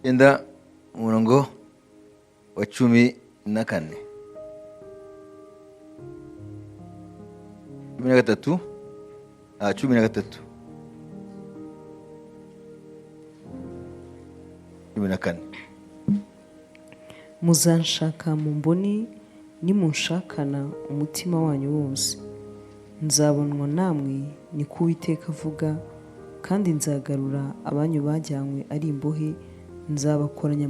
Icyenda, umurongo wa 14, 13, 13, 14. Muzanshaka mumbone nimunshakana umutima wanyu wose. Nzabonwa namwe, niko Uwiteka avuga, kandi nzagarura abanyu bajyanywe ari imbohe, nzabakoranya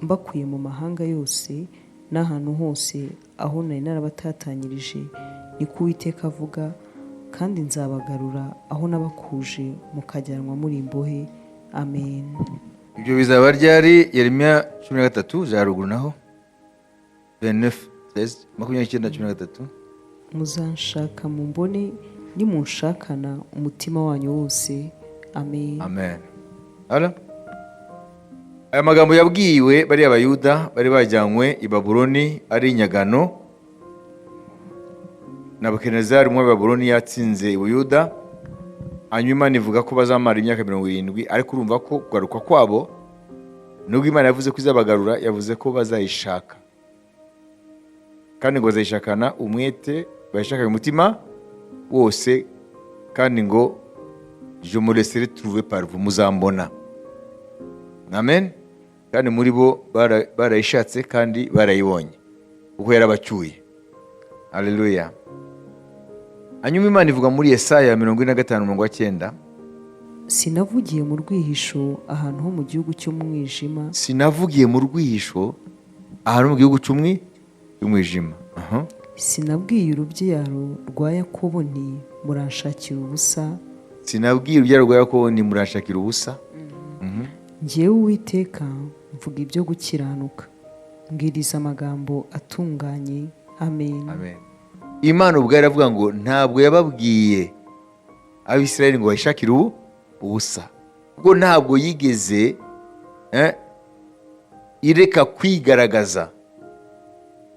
mbakuye mu mahanga yose n'ahantu hose aho nari narabatatanyirije, niko Uwiteka avuga, kandi nzabagarura aho nabakuje mukajyanwa muri imbohe. Amen. Ibyo bizaba ryari? Yeremiya 13 za ruguru naho 29, 16, 29, 13. Muzanshaka mumbone nimunshakana umutima wanyu wose. Amen. Amen. Ara? Aya magambo yabwiwe bariya Bayuda bari bajyanywe i Babuloni ari inyagano. Nebukadinezari umwami wa Babuloni yatsinze i Buyuda, hanyuma nivuga ko bazamara imyaka 70, ariko urumva ko kugaruka kwabo, nubwo Imana yavuze ko izabagarura, yavuze ko bazayishaka, kandi ngo bazayishakana umwete, bayishakane umutima wose, kandi ngo je me laisserai trouver par vous, muzambona. Amen. Kandi muri bo barayishatse kandi barayibonye, kuko yarabacyuye. Haleluya. Hanyuma Imana ivuga muri Yesaya 45 umurongo wa 9, Sinavugiye mu rwihisho ahantu ho mu gihugu cy'umwijima. Sinavugiye mu rwihisho ahantu mu gihugu cy'umwijima. Sinabwiye urubyaro rwa Yakobo nti muranshakira ubusa. Sinabwiye urubyaro rwa Yakobo nti muranshakira ubusa. Njyewe Uwiteka mvuga ibyo gukiranuka, mbwiriza amagambo atunganye. Amen. Amen. Imana ubwayo iravuga ngo ntabwo yababwiye Abisirayeli ngo bayishakire ubusa, kuko ntabwo yigeze ireka kwigaragaza,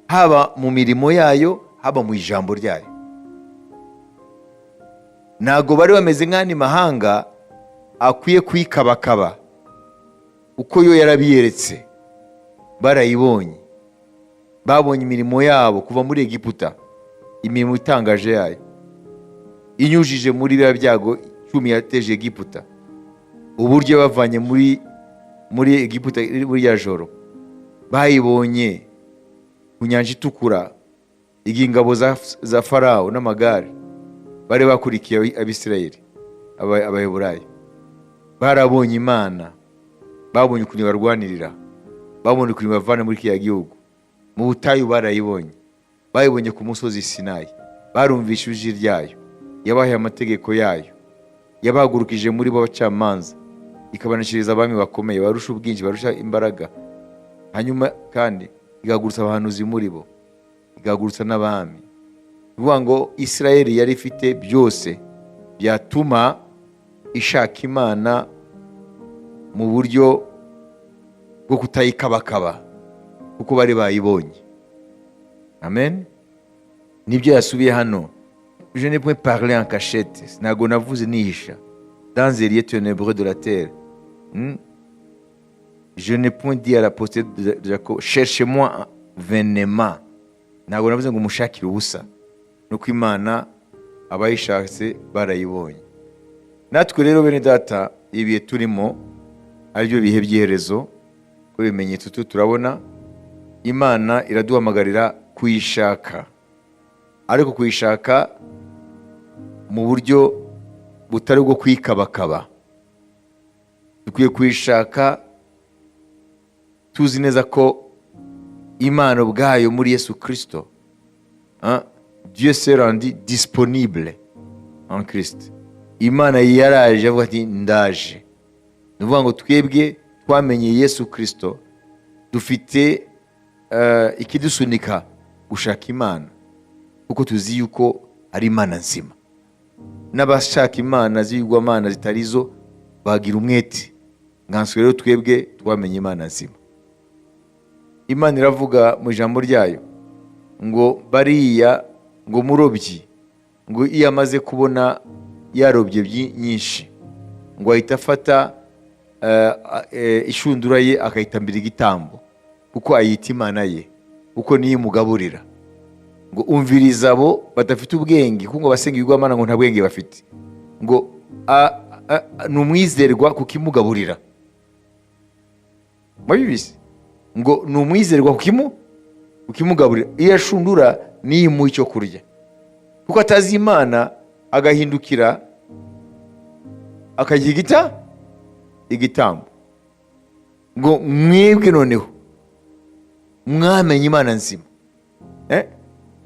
haba mu mirimo yayo, haba mu ijambo ryayo. Ntabwo bari bameze nk'andi mahanga akwiye kwikabakaba, uko yo yarabiyeretse, barayibonye, babonye imirimo yabo kuva muri Egiputa, imirimo itangaje yayo inyujije muri bya byago 10 yateje Egiputa, uburyo bavanye muri Egiputa muri ya joro, bayibonye ku nyanja itukura, igihe ingabo za Farao n'amagare bari bakurikiye Abisirayeli, Abaheburayo, barabonye Imana, babonye ukuntu barwanirira, babonye ukuntu bavana muri kiriya gihugu, mu butayu barayibonye, bayibonye ku musozi Sinayi, barumvishe ijwi ryayo, yabahaye amategeko yayo, yabahagurukije muri bo abacamanza, ikabanashiriza abami bakomeye barusha ubwinshi, barusha imbaraga, hanyuma kandi igahagurutsa abahanuzi muri bo, igahagurutsa n'abami. Ni ukuvuga ngo Isirayeli yari ifite byose byatuma ishaka Imana mu buryo bwo kutayikabakaba, kuko bari bayibonye. Amen. Nibyo yasubiye hano. Je n'ai point parlé en cachette. Ntabwo navuze nihisha. Dans les lieux ténébreux de la terre. Je n'ai point dit à la postérité de Jacob, cherchez-moi vainement. Ntabwo navuze ngo mushakire ubusa. Nuko Imana abayishatse barayibonye. Natwe rero bene data, ibihe turimo aribyo bihe by'iherezo, ko ibimenyetso tu turabona, Imana iraduhamagarira kuyishaka, ariko kuyishaka mu buryo butari bwo kwikabakaba. Dukwiye kuyishaka tuzi neza ko Imana ubwayo muri Yesu Kristo, Dieu s'est rendu disponible en Christ. Imana yaraje avuga ati ndaje. Ni ukuvuga ngo twebwe twamenye Yesu Kristo, dufite ikidusunika gushaka Imana, kuko tuzi yuko ari Imana nzima. N'abashaka Imana z'ibigwamana zitari zo bagira umwete. Nkanswe rero twebwe twamenye Imana nzima. Imana iravuga mu ijambo ryayo ngo bariya, ngo murobyi, ngo iyo amaze kubona yarobye nyinshi, ngo ahita afata Ishundura ye akayitambira igitambo, kuko ayita imana ye, kuko niyo imugaburira. Ngo umviriza abo badafite ubwenge, kuko ngo abasenga ibigirwamana ngo nta bwenge bafite, ngo ni umwizerwa kuko imugaburira. Mwabibizi, ngo ni umwizerwa kuko imugaburira. Iyo ashundura niyo imuha icyo kurya, kuko atazi Imana, agahindukira akagira igitambo. Ngo mwebwe noneho mwamenye Imana nzima,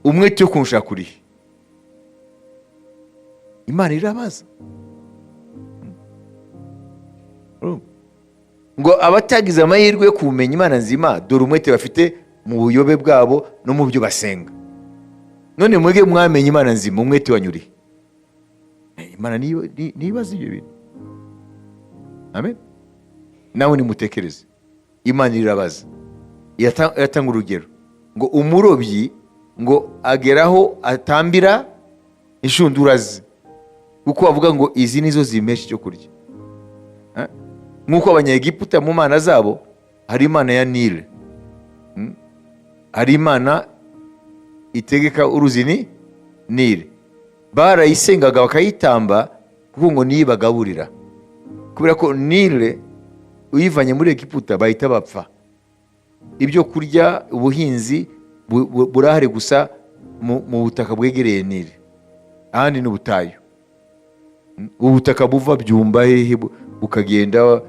umwete wo kunshaka urihe? Imana irabaza. Ngo abatagize amahirwe yo kumenya Imana nzima, dore umwete bafite mu buyobe bwabo no mu byo basenga. None mwebwe mwamenye Imana nzima, umwete wanyurihe? Imana nibaza ibyo bintu. Amen. Nawe nimutekereze, Imana irabaza. Iratanga urugero ngo umurobyi ngo ageraho atambira inshundura ze, kuko bavuga ngo izi nizo zimpesha icyo kurya. Nk'uko Abanyegiputa mu mana zabo hari imana ya Nile, hari imana itegeka uruzi ni Nile, barayisengaga bakayitamba, kuko ngo niyo ibagaburira, kubera ko Nile uyivanye muri Egiputa bahita bapfa. Ibyo kurya, ubuhinzi burahari gusa mu butaka bwegereye Nile, ahandi ni ubutayu. Ubutaka buva Byumba hehe bukagenda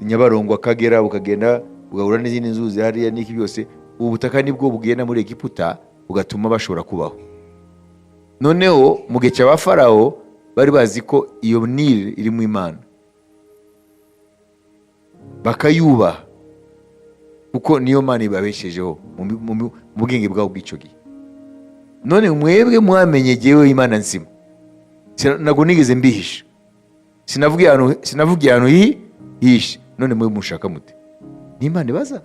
Nyabarongo, Akagera, bukagenda bugahura n'izindi nzuzi hariya n'iki byose, ubu butaka nibwo bugenda muri Egiputa bugatuma bashobora kubaho. Noneho mu gihe cya ba Farawo bari bazi ko iyo Nile irimo Imana, bakayubaha kuko niyo Mana ibabeshejeho mu bwenge bwabo bw'icyo gihe. None mwebwe mwamenye jyewe Imana nzima, ntabwo nigeze mbihisha, sinavugiye ahantu hihishe. None mwe mushaka mute? Ni Imana ibaza.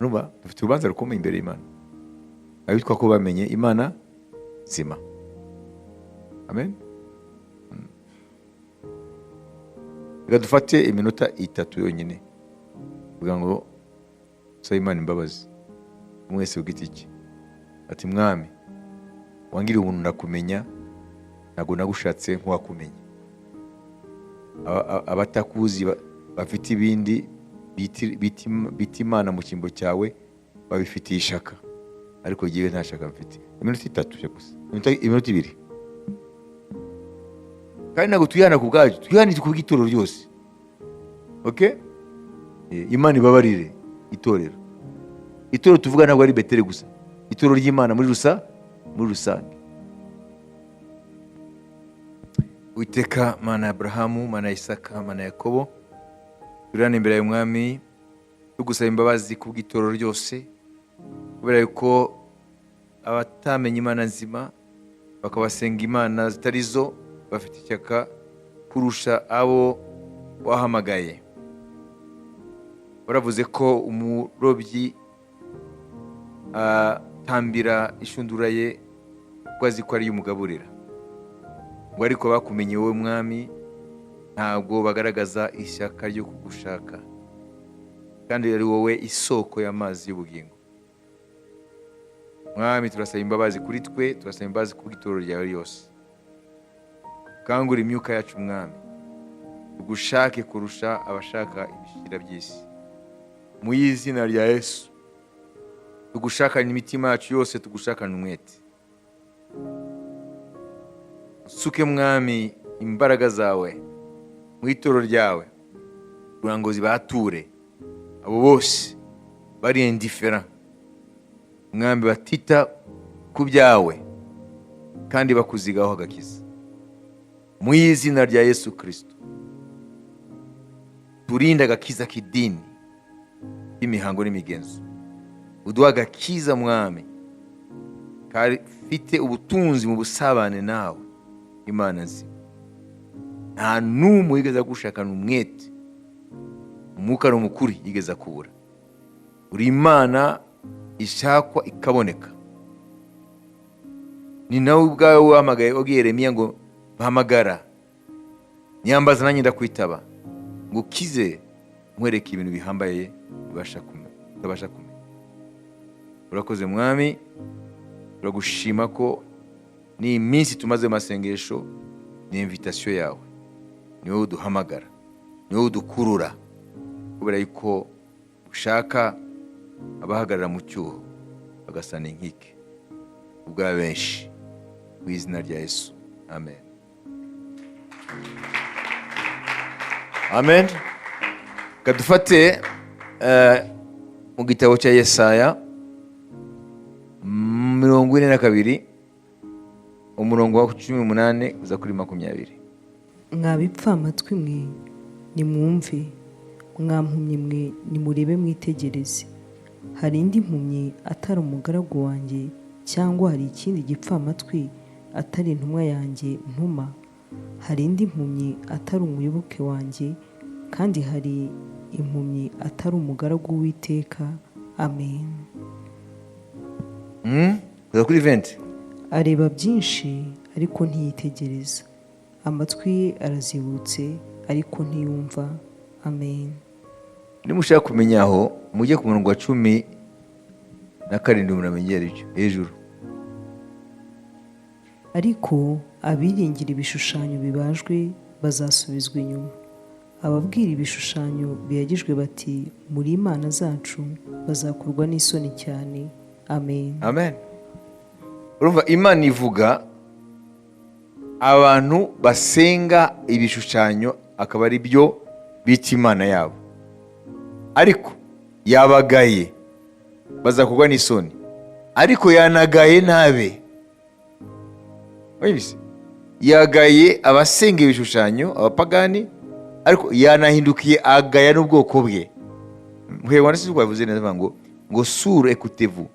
Urumva dufite urubanza rukomeye imbere y'Imana, abitwa ko bamenye Imana nzima. Amen. Reka dufate iminota 3 yonyine kugira ngo dusabe Imana imbabazi mwese ku giti cye. Ati Mwami, wangiriye ubuntu ndakumenya, ntabwo nagushatse nk'uwakumenya. Abatakuzi bafite ibindi bita Imana mu cyimbo cyawe babifitiye ishaka, ariko jyewe nta shaka mfite. Iminota 3 gusa, iminota 2. Kandi ntabwo twihana ku bwacu, twihane ku bw'itorero ryose. Okay? Imana ibabarire itorero. Itorero tuvuga ntabwo ari Beteli gusa, itorero ry'Imana muri rusange. Uwiteka Mana ya Abrahamu, Mana ya Isaka, Mana ya Yakobo, turi hano imbere y'Umwami tugusaba imbabazi ku bw'itorero ryose, kubera yuko abatamenya Imana nzima bakabasenga imana zitari zo bafite ishyaka kurusha abo wahamagaye. Waravuze ko umurobyi atambira inshundura ye kuko azi ko ariyo umugaburira, ngo ariko bakumenye wowe Mwami ntabwo bagaragaza ishyaka ryo kugushaka, kandi ari wowe isoko y'amazi y'ubugingo. Mwami, turasaba imbabazi kuri twe, turasaba imbabazi ku bw'itorero ryawe ryose. Kangura imyuka yacu Mwami, tugushake kurusha abashaka ibishira by'isi. Mu izina rya Yesu, tugushakane imitima yacu yose, tugushakane umwete. Usuke Mwami imbaraga zawe mu itorero ryawe, kugira ngo zibature abo bose bari indifferent, Mwami, batita ku byawe kandi bakuzigaho agakiza. Mu izina rya Yesu Kristo, turinde agakiza k'idini, y'imihango n'imigenzo. Uduhe agakiza Mwami kafite ubutunzi mu busabane nawe Imana nzima. Nta n'umwe wigeze agushakana umwete, umwuka ni umukuri yigeze akubura. Uri Imana ishakwa ikaboneka. Ni nawe ubwawe wahamagaye, wabwiye Yeremiya ngo mpamagara, niyambaza nanjye ndakwitaba. Ngukize, nkwereke ibintu bihambaye ubasha kumenya, utabasha kumenya. Urakoze Mwami, turagushima ko ni iminsi tumaze mu masengesho, ni invitation yawe, ni wowe uduhamagara, ni wowe udukurura, kubera yuko ushaka abahagarara mu cyuho bagasana inkike ubwa benshi. Mu izina rya Yesu, amen, amen. Reka dufate mu gitabo cya Yesaya 42, umurongo wa 18 uza kuri 20. Mwa bipfamatwi mwe, nimwumve! Mwa mpumyi mwe, nimurebe mwitegereze! Hari indi mpumyi atari umugaragu wanjye, cyangwa hari ikindi gipfamatwi atari intumwa yanjye ntuma? Hari indi mpumyi atari umuyoboke wanjye, kandi hari impumyi atari umugaragu w'Uwiteka? Amen. Kuza kuri 20. Areba byinshi ariko ntiyitegereza, amatwi ye arazibutse ariko ntiyumva. Amen. Nimushaka kumenya aho, mujye ku murongo wa 17, muramenyera ibyo hejuru. Ariko abiringira ibishushanyo bibajwe bazasubizwa inyuma, ababwira ibishushanyo biyagijwe bati: 'Muri imana zacu,' bazakorwa n'isoni cyane. Amen. Amen. Urumva Imana ivuga abantu basenga ibishushanyo, akaba ari byo bita imana yabo, ariko yabagaye bazakorwa n'isoni, ariko yanagaye nabe. Wumvise? Yagaye abasenga ibishushanyo, abapagani, ariko yanahindukiye agaya n'ubwoko bwe. Muhebwa si twabivuze neza, avuga ngo "Sourds, écoutez-vous."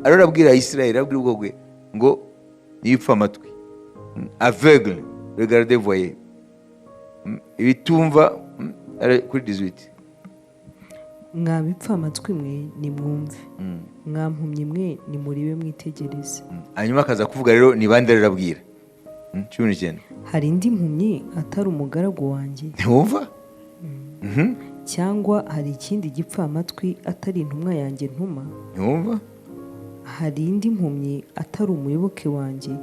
Arabwira Isirayeli, arabwira ubwoko bwe ngo nibipfa amatwi, "Aveugle, regardez, voyez." Ibitumva kuri 18. Mwa bipfamatwi mwe, nimwumve! Mwa mpumyi mwe, nimurebe mwitegereze! Hanyuma akaza kuvuga rero ni bande rero arabwira? 19. Hari indi mpumyi atari umugaragu wanjye? Ntiwumva? Cyangwa hari ikindi gipfamatwi atari intumwa yanjye ntuma? Ntiwumva? Hari indi mpumyi atari umuyoboke wanjye?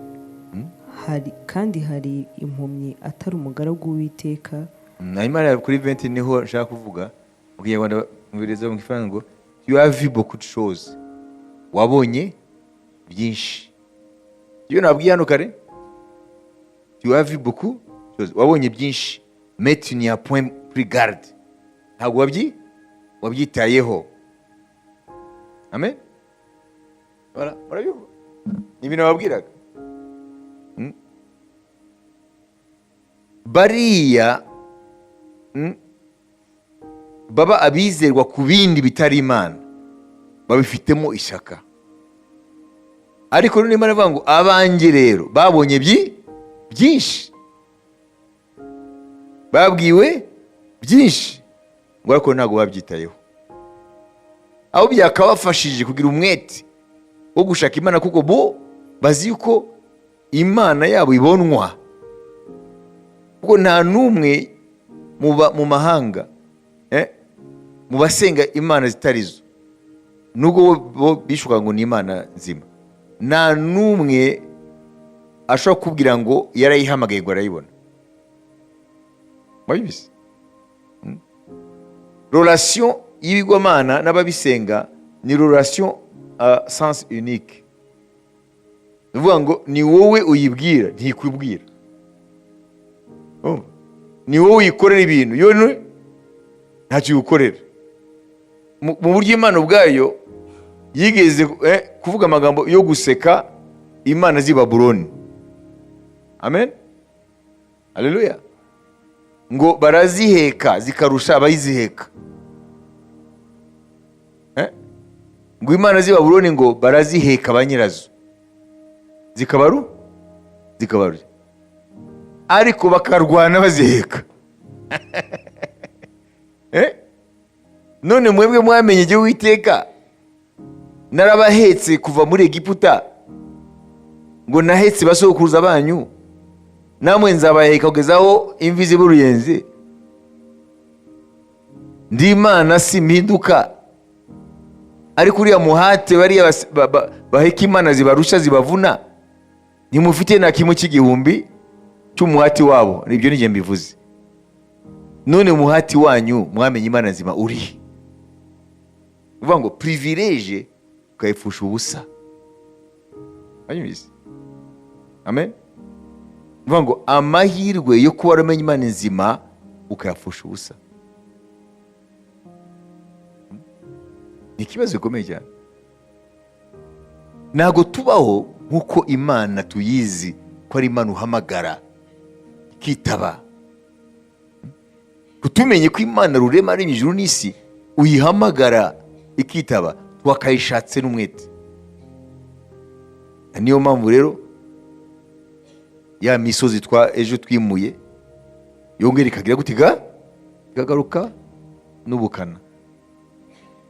Hari kandi hari impumyi atari umugaragu w'Uwiteka? Hanyuma hariya kuri 20 niho nshaka kuvuga. Mu Kinyarwanda mubiriza, mu Gifaransa ngo "Tu as vu beaucoup de choses", wabonye byinshi. Iyo nabwiye hano kare, "Tu as vu beaucoup de choses", wabonye byinshi, "mais tu n'y as point pris garde", ntabwo wabyitayeho. Amen. Voilà, murabyumva, ni ibintu babwiraga. Bariya baba abizerwa ku bindi bitari Imana, babifitemo ishyaka, ariko none Imana ivuga ngo abanjye rero babonye byinshi, babwiwe byinshi, ngo ariko ntabwo babyitayeho, aho byakabafashije kugira umwete wo gushaka Imana, kuko bo bazi yuko Imana yabo ibonwa, kuko nta n'umwe mu mahanga, mu basenga imana zitari zo, nubwo bo bishuka ngo ni imana nzima, nta n'umwe ashobora kukubwira ngo yarayihamagaye ngo arayibona. Wabizi? Relation y'ibigwamana n'ababisenga ni relation sens unique, ni ukuvuga ngo ni wowe uyibwira, ntikubwira. Urumva? Ni wowe uyikorera ibintu, yo ntacyo uyukorera. Mu buryo Imana ubwayo yigeze kuvuga amagambo yo guseka imana z'i Babuloni, amen, haleluya, ngo baraziheka zikarusha abayiziheka. Ngo imana z'i Babuloni ngo baraziheka, ba nyirazo zikabaru, ariko bakarwana baziheka. None mwebwe mwamenye igihe Uwiteka narabahetse kuva muri Egiputa, ngo nahetse basokuruza banyu, namwe nzabaheka kugeza aho imvi ziba uruyenzi. Ndi Imana, simpinduka. Ariko uriya muhate bariya baheka imana zibarusha, zibavuna, ntimufite na kimwe cy'igihumbi cy'umuhati wabo. Ibyo ni njye mbivuze. None umuhati wanyu mwamenye Imana nzima uri uvuga ngo privilège ukayipfusha ubusa. Wanyumvise? Amen. Uvuga ngo amahirwe yo kuba waramenye Imana nzima ukayapfusha ubusa ni ikibazo gikomeye cyane. Ntabwo tubaho nk'uko Imana tuyizi, ko ari Imana uhamagara ikitaba. Tumenye ko Imana rurema ari ijuru n'isi, uyihamagara ikitaba, twakayishatse n'umwete. Niyo mpamvu rero ya misozi twa ejo twimuye yongera ikagira gute, ikagaruka n'ubukana,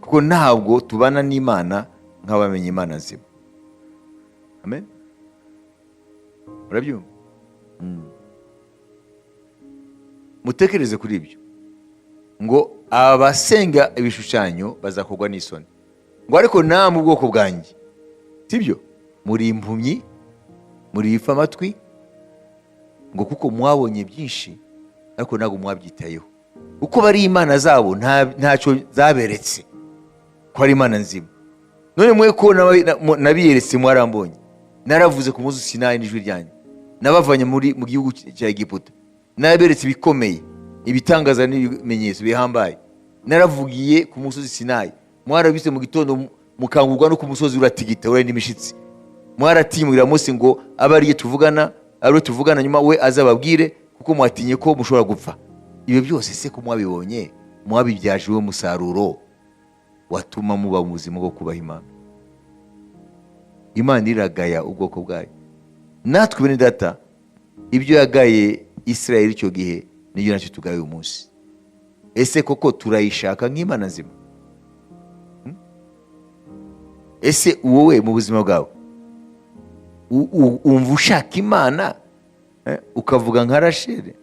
kuko ntabwo tubana n'Imana nk'abamenye Imana nzima. Amen. Urabyumva? Mutekereze kuri ibyo, ngo abasenga ibishushanyo bazakorwa n'isoni, ngo ariko namwe ubwoko bwanjye, sibyo, muri impumyi, muri amatwi, ngo kuko mwabonye byinshi ariko ntabwo mwabyitayeho. Uko bari imana zabo ntacyo zaberetse ko ari Imana nzima. None mwe ko nabiyeretse, mwarambonye, naravuze ku munsi Sinayi n'ijwi ryanjye, nabavanye mu gihugu cya Egiputa, naberetse ibikomeye, ibitangaza n'ibimenyetso bihambaye, naravugiye ku musozi Sinayi, mwarabise mu gitondo mukangurwa no ku musozi uratigita urarinda imishitsi, mwaratinyurira Mose ngo abe ariyo tuvugana, ariwe tuvugana, nyuma we azababwire, kuko mwatinye ko mushobora gupfa. Ibyo byose se ko mwabibonye, mwabibyaje uwo musaruro watuma muba mu buzima bwo kubaha Imana? Imana iragaya ubwoko bwayo. Natwe bene data, ibyo yagaye Israel icyo gihe nibyo nacyo tugaye uyu munsi. Ese koko turayishaka nk'Imana nzima? Ese wowe mu buzima bwawe wumva ushaka Imana, ukavuga nka Rasheli?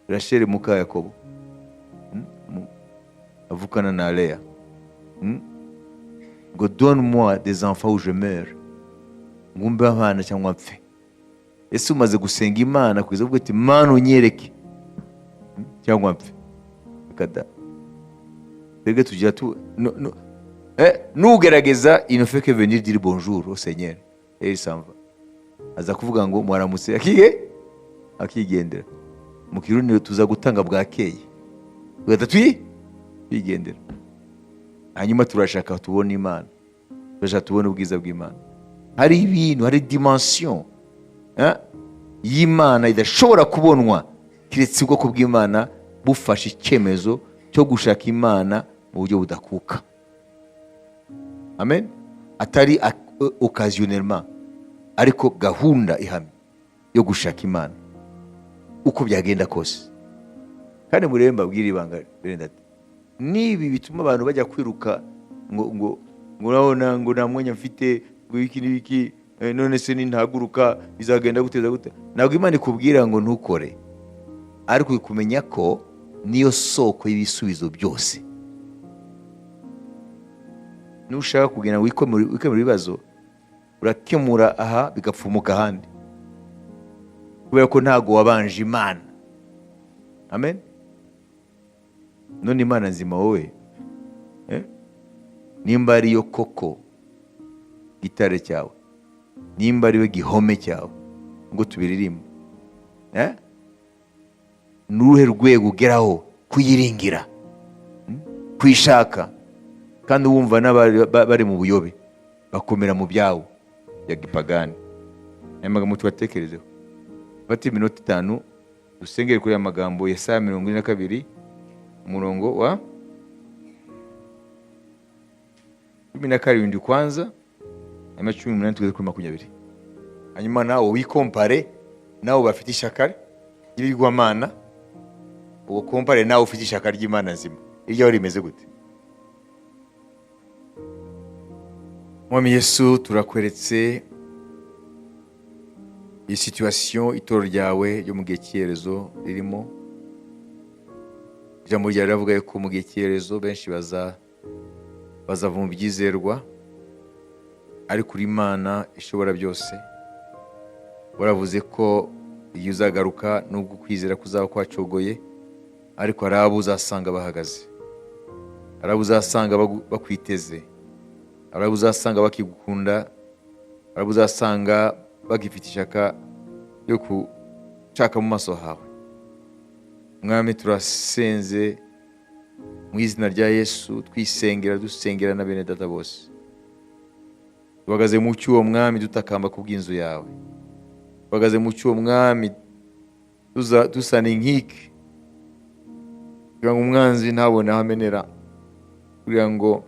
Rasheli muka Yakobo, avukana na Leya, ngo "Donne moi des enfants ou je meurs", ngo umpe abana cyangwa mpfe. Ese umaze gusenga Imana kugeza uvuga ati "Mana, unyereke, cyangwa mpfe"? Reka da. Twebwe tugira tu no, no. Nugerageza, il ne fait que venir dire bonjour au Seigneur et il s'en va. Aza kuvuga ngo mwaramutse, akige akigendera. Mu Kirundi tuza gutanga bwakeye, tugahita twigendera. Hanyuma turashaka tubone Imana, turashaka tubone ubwiza bw'Imana. Hari ibintu, hari dimension y'Imana idashobora kubonwa keretse ubwoko bw'Imana bufashe icyemezo cyo gushaka Imana mu buryo budakuka. Amen. Atari occasionnellement, ariko gahunda ihamye yo gushaka Imana uko byagenda kose. Kandi murebe, mbabwire ibanga, bene data, nibi bituma abantu bajya kwiruka ngo urabona ngo nta mwanya mfite, ngo iki n'ibiki, none se nintahaguruka bizagenda gute, gute? Ntabwo Imana ikubwira ngo ntukore, ariko kumenya ko niyo soko y'ibisubizo byose. Nushaka kugenda wikemura ibibazo, urakemura aha bigapfumuka ahandi, kubera ko ntabwo wabanje Imana. Amen. None Imana nzima wowe, nimba ariyo koko gitare cyawe, nimba ariwe gihome cyawe ngo tubiririmbe, ni uruhe rwego ugeraho kuyiringira, kuyishaka, kandi wumva n'abari bari mu buyobe bakomera mu byabo ya gipagani? Aya magambo tubatekerezeho. Fata iminota 5 dusengere kuri aya magambo. Yesaya 42, umurongo wa 17 kwanza, hanyuma 18 tugeze kuri 20. Hanyuma nawe wikompare nawe bafite ishyaka ry'ibigwamana, uwo kompare nawe ufite ishyaka ry'Imana nzima, iryawe rimeze gute? Mwami Yesu, turakweretse iyi situation itorero ryawe ryo mu gihe cy'iherezo ririmo. Ijambo ryawe riravuga yuko mu gihe cy'iherezo benshi bazava mu byizerwa, ariko uri Imana ishobora byose. Waravuze ko iyo uzagaruka nubwo ukwizera kuzaba kwacogoye, ariko hari abo uzasanga bahagaze, hari abo uzasanga bakwiteze, hari abo uzasanga bakigukunda, hari abo uzasanga bagifite ishyaka ryo gushaka mu maso hawe. Mwami, turasenze mu izina rya Yesu, twisengera, dusengera na bene data bose. Duhagaze mu cyuwo, Mwami, dutakamba ku bw'inzu yawe. Duhagaze mu cyuwo, Mwami, dusana inkike kugira ngo umwanzi ntabone aho amenera, kugira ngo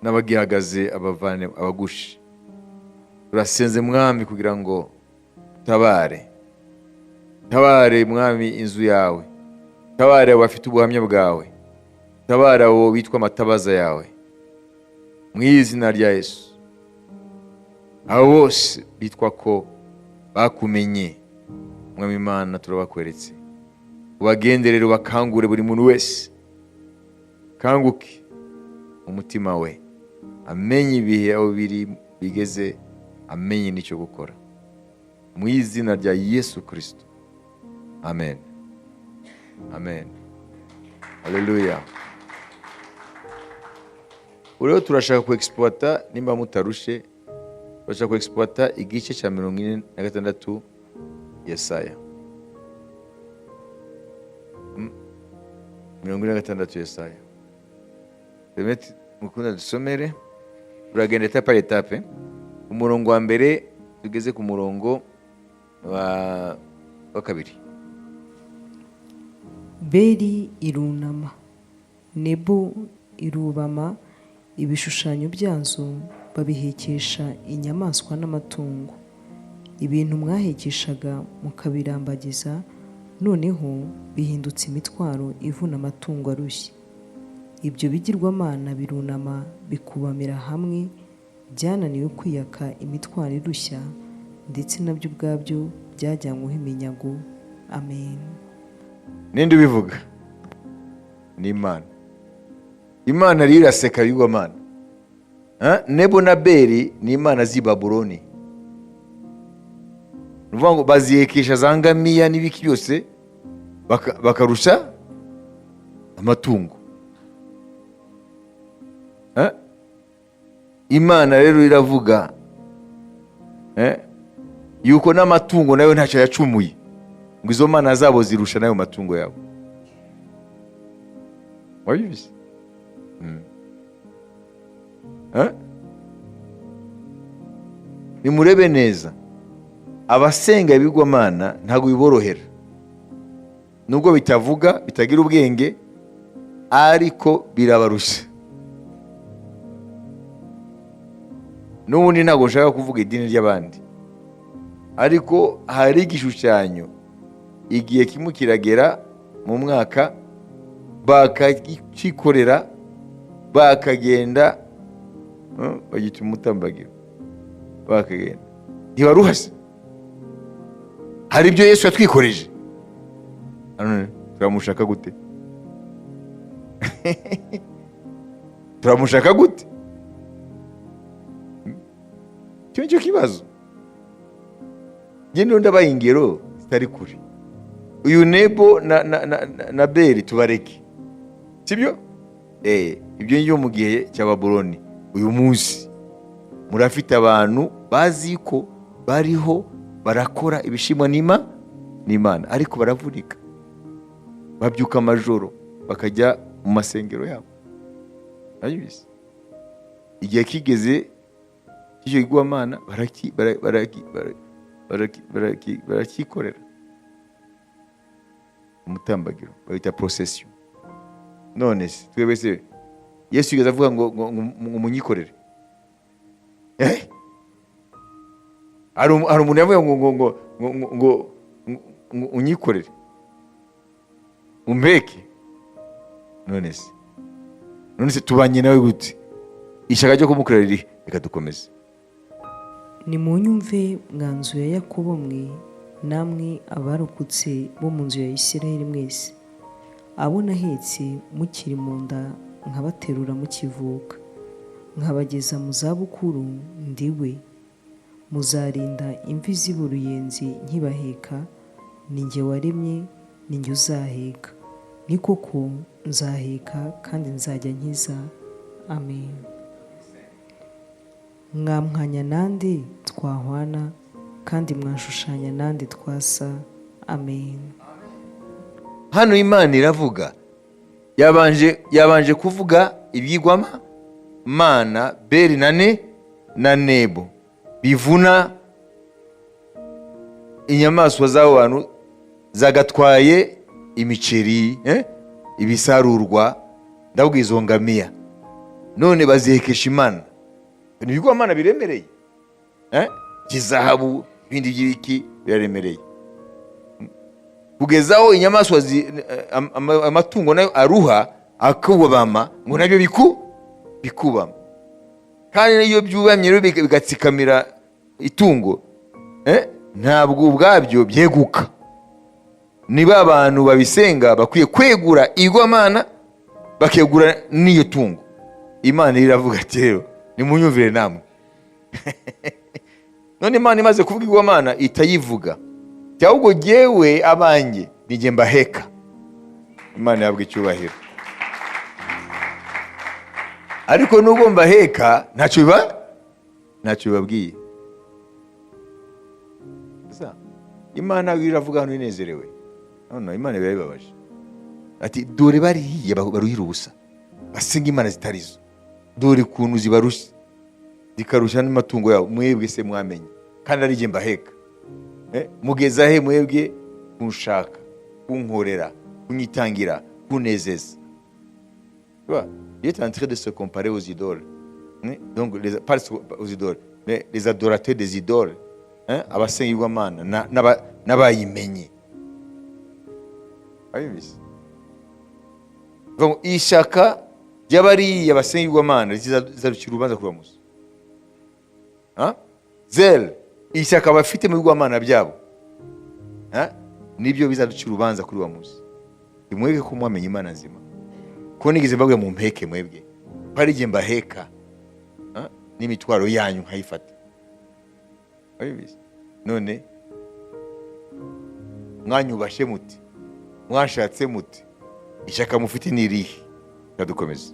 n'abagihagaze abavane, abagushe. Turasenze, Mwami, kugira ngo utabare, tabare, Mwami, inzu yawe, tabare abo bafite ubuhamya bwawe, tabare abo bitwa amatabaza yawe, mu izina rya Yesu. Abo bose bitwa ko bakumenye, Mwami Imana, turabakweretse. Ubagenderere, ubakangure, buri muntu wese kanguke umutima we, amenye ibihe aho biri bigeze, amenye n'icyo gukora, mu izina rya Yesu Kirisito, amen, amen, haleluya. Ubu rero turashaka ku exploiter, nimba mutarushe, turashaka ku exploiter igice cya 46 Yesaya. 46 Yesaya. Permettez, mukunda dusomere. Turagenda étape par étape. Umurongo wa mbere tugeze ku murongo wa kabiri. Beli irunama, Nebo irubama, ibishushanyo byazo babihekesha inyamaswa n'amatungo. Ibintu mwahekeshaga mukabirambagiza, noneho bihindutse imitwaro ivuna amatungo arushye. Ibyo bigirwamana birunama bikubamira hamwe, byananiwe kwiyaka imitwaro irushya, ndetse nabyo ubwabyo byajyanyweho iminyago. Amen. Ninde ubivuga? Ni Imana. Imana rero iraseka ibigirwamana. Nebo na Beli ni imana z'i Babuloni. Ni ukuvuga ngo bazihekesha za ngamiya n'ibiki byose, bakarusha amatungo. Imana rero iravuga yuko n'amatungo nayo ntacyo yacumuye, ngo izo mana zabo zirusha n'ayo matungo yabo. Wabizi? Eh? Nimurebe neza, abasenga ibigwamana ntabwo biborohera, nubwo bitavuga, bitagira ubwenge, ariko birabarusha. N'ubundi ntabwo nshaka kuvuga idini ry'abandi, ariko hari igishushanyo igihe kimwe kiragera mu mwaka bakakikorera, bakagenda, bagita umutambagiro, bakagenda ntibaruhase. Hari ibyo Yesu yatwikoreje. None turamushaka gute? Turamushaka gute? Icyo nicyo kibazo. Njye ndiho ndabaha ingero zitari kure. Uyu Nebo na Beli tubareke, sibyo? Ibyo ngibyo mu gihe cya Babuloni. Uyu munsi murafite abantu bazi ko bariho barakora ibishimwa n'Imana, ariko baravunika, babyuka amajoro bakajya mu masengero yabo. Urabizi? Igihe kigeze cy'icyo kigwamana barakikorera umutambagiro, bawita procession. None se twebwe se Yesu yigeze avuga ngo munyikorere? Hari umuntu yavuga ngo unyikorere, umpeke? None se tubanye nawe gute? Ishyaka ryo kumukorera riri? Reka dukomeze. Nimunyumve, mwa nzu ya Yakobo mwe, namwe abarokotse bo mu nzu ya Isirayeli mwese. Abo nahetse mukiri mu nda, nkabaterura mukivuka, nkabageza mu zabukuru, ndi we. Muzarinda imvi ziba uruyenzi nkibaheka. Ni jye waremye, ni jye uzaheka. Ni koko nzaheka kandi nzajya nkiza. Amen. Mwampwanya nande twahwana, kandi mwashushanya nande twasa? Amen. Hano Imana iravuga, yabanje kuvuga ibyigwama mana Beri na Nebo bivuna inyamaswa z'abo bantu zagatwaye imiceri, ibisarurwa, ndavuga izo ngamiya, none bazihekesha Imana. Ni ibigwamana biremereye, by'izahabu, ibindi by'ibiki biraremereye, kugeza aho inyamaswa amatungo nayo aruha akubama, ngo nabyo bikubama. Kandi iyo byubamye rero bigatsikamira itungo, ntabwo ubwabyo byeguka. Niba abantu babisenga bakwiye kwegura igwamana, bakegura n'iyo tungo. Imana iravuga ati: "Rero nimunyumvire namwe." None Imana imaze kuvuga igwamana, itayivuga, ahubwo jyewe abanjye nijye mbaheka. Imana yabwa icyubahiro. Ariko nubwo mbaheka, ntacyo bibabwiye. Imana iravuga hano inezerewe? No, Imana birabibabaje, ati: "Dore bariya baruhira ubusa, basenga imana zitarizo, dore ukuntu zibarushya, zikarushya n'amatungo yabo. Mwebwe se mwamenye kandi ari jye mbaheka? Mugeza he mwebwe kunshaka, kunkorera, kunyitangira, kunezeza?" Tu vois, il est en train de se comparer aux idoles. Hein? Donc, pas aux idoles, mais les adorateurs des idoles. Hein? Abasenga ibigirwamana n'abayimenye. Abizi. Donc, ishyaka ry'abariya basenga ibigirwamana rizarucira urubanza kuri uwo munsi. Hein? Zèle, ishyaka bafite mu bigirwamana byabo, hein? Nibyo bizaducira urubanza kuri uwo munsi. Nimwebwe ko mwamenye Imana nzima, ko nigeze mbabwira mu mpeke mwebwe, ko ari igihe mbaheka, ah, n'imitwaro yanyu nkayifata. Wabibizi? None mwanyubashe muti, mwashatse muti, ishyaka mufite ni irihe? Dukomeze.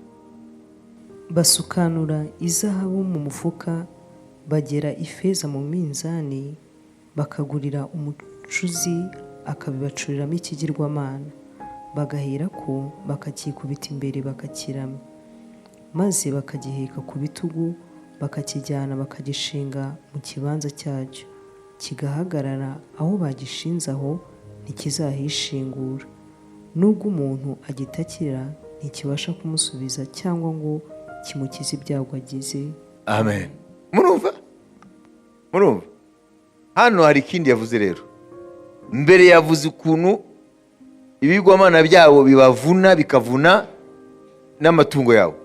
Basukanura izahabu mu mufuka, bagera ifeza mu minzani, bakagurira umucuzi akabibacuriramo ikigirwamana, bagaherako bakacyikubita imbere bakakiramya, maze bakagiheka ku bitugu, bakakijyana bakagishinga mu kibanza cyacyo, kigahagarara aho bagishinze. Aho ntikizahishingura. Nubwo umuntu agitakira, ntikibasha kumusubiza cyangwa ngo kimukize ibyago agize. Amen. Murumva hano hari ikindi yavuze rero. Mbere yavuze ukuntu ibigwamana byabo bibavuna, bikavuna n'amatungo yabo.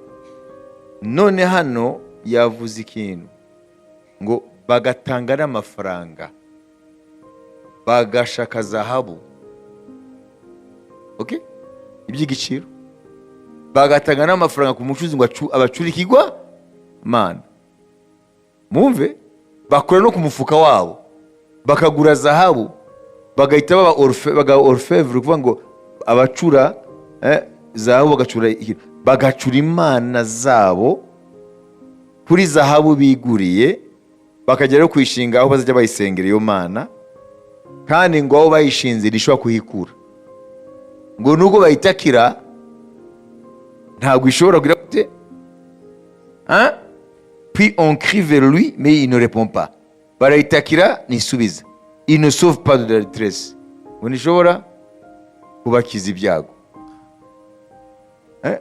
None hano yavuze ikintu ngo bagatanga n'amafaranga, bagashaka zahabu, okay? Iby'igiciro, bagatanga n'amafaranga ku mucuzi ngo abacure ikigwamana. Mumve, bakora no ku mufuka wabo, bakagura zahabu, bagahita baba orfèvre, kuvuga ngo abacura zahabu, bagacura bagacura imana zabo kuri zahabu biguriye, bakagera no kuyishinga aho bazajya bayisengera iyo mana. Kandi ngo aho bayishinze ntishobora kuhikura, ngo nubwo bayitakira ntabwo ishobora kugira gute, hein? Puis on crie vers lui, mais il ne répond pas. Barayitakira, ntisubiza. Il ne sauve pas de la détresse, ngo ntishobora kubakiza ibyago. Eh?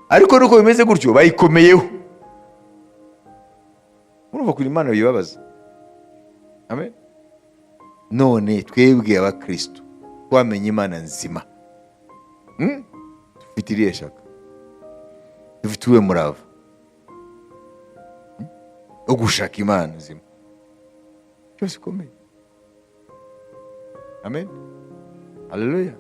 Ariko nuko bimeze gutyo bayikomeyeho. Murumva kuri Imana bibabaza. Amen. None twebwe abakristo twamenye Imana nzima, Dufite irihe shaka? Dufite uwe murava wo gushaka Imana nzima cyose ikomeye? Amen, haleluya.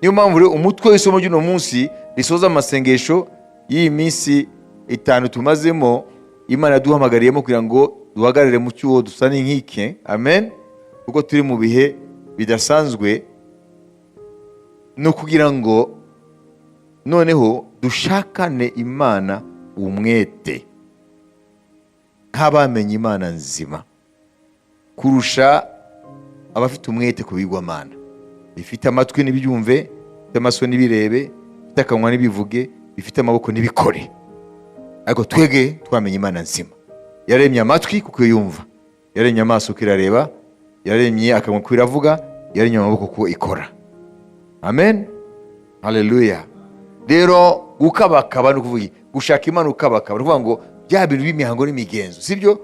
Niyo mpamvu rero umutwe w'isomo ry'uno munsi risoza amasengesho y'iyi minsi 5 tumazemo, Imana yaduhamagariyemo kugira ngo duhagarare mu cyuho dusa n'inkike. Amen. Kuko turi mu bihe bidasanzwe, no kugira ngo noneho dushakane Imana umwete nk'abamenye Imana nzima kurusha abafite umwete ku bigwamana. Bifite amatwi ntibyumve, bifite amaso ntibirebe, bifite akanwa ntibivuge, bifite amaboko ntibikore. Ariko twebwe twamenye Imana nzima. Yaremye amatwi kuko yumva, yaremye amaso kuko irareba, yaremye akanwa kuko iravuga, yaremye amaboko kuko ikora. Amen, haleluya. Rero gukabakaba ni ukuvuga gushaka Imana ukabakaba, ni ukuvuga ngo bya bintu by'imihango n'imigenzo, sibyo?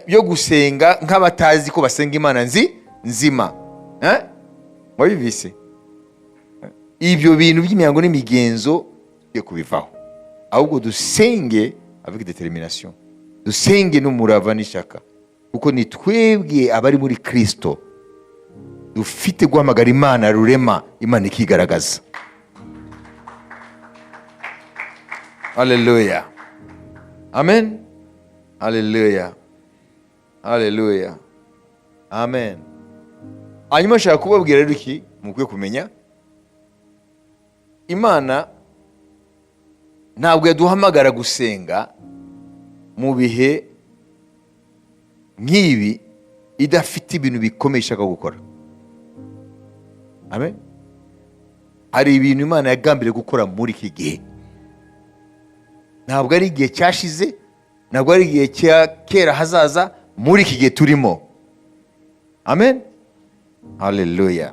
Byo gusenga nk'abatazi ko basenga Imana nzima. Wabibise? Ibyo bintu by'imihango n'imigenzo tugiye kubivaho, ahubwo dusenge avec détermination, dusenge n'umurava n'ishyaka, kuko ni twebwe abari muri Kristo dufite guhamagara Imana rurema, Imana ikigaragaza. Haleluya, amen, haleluya, haleluya, amen. Hanyuma nshaka kubabwira rero iki mukwiye kumenya. Imana ntabwo yaduhamagara gusenga mu bihe nk'ibi idafite ibintu bikomeye ishaka gukora. Amen. Hari ibintu Imana yagambiriye gukora muri iki gihe. Ntabwo ari igihe cyashize, ntabwo ari igihe cya kera hazaza, muri iki gihe turimo. Amen, haleluya.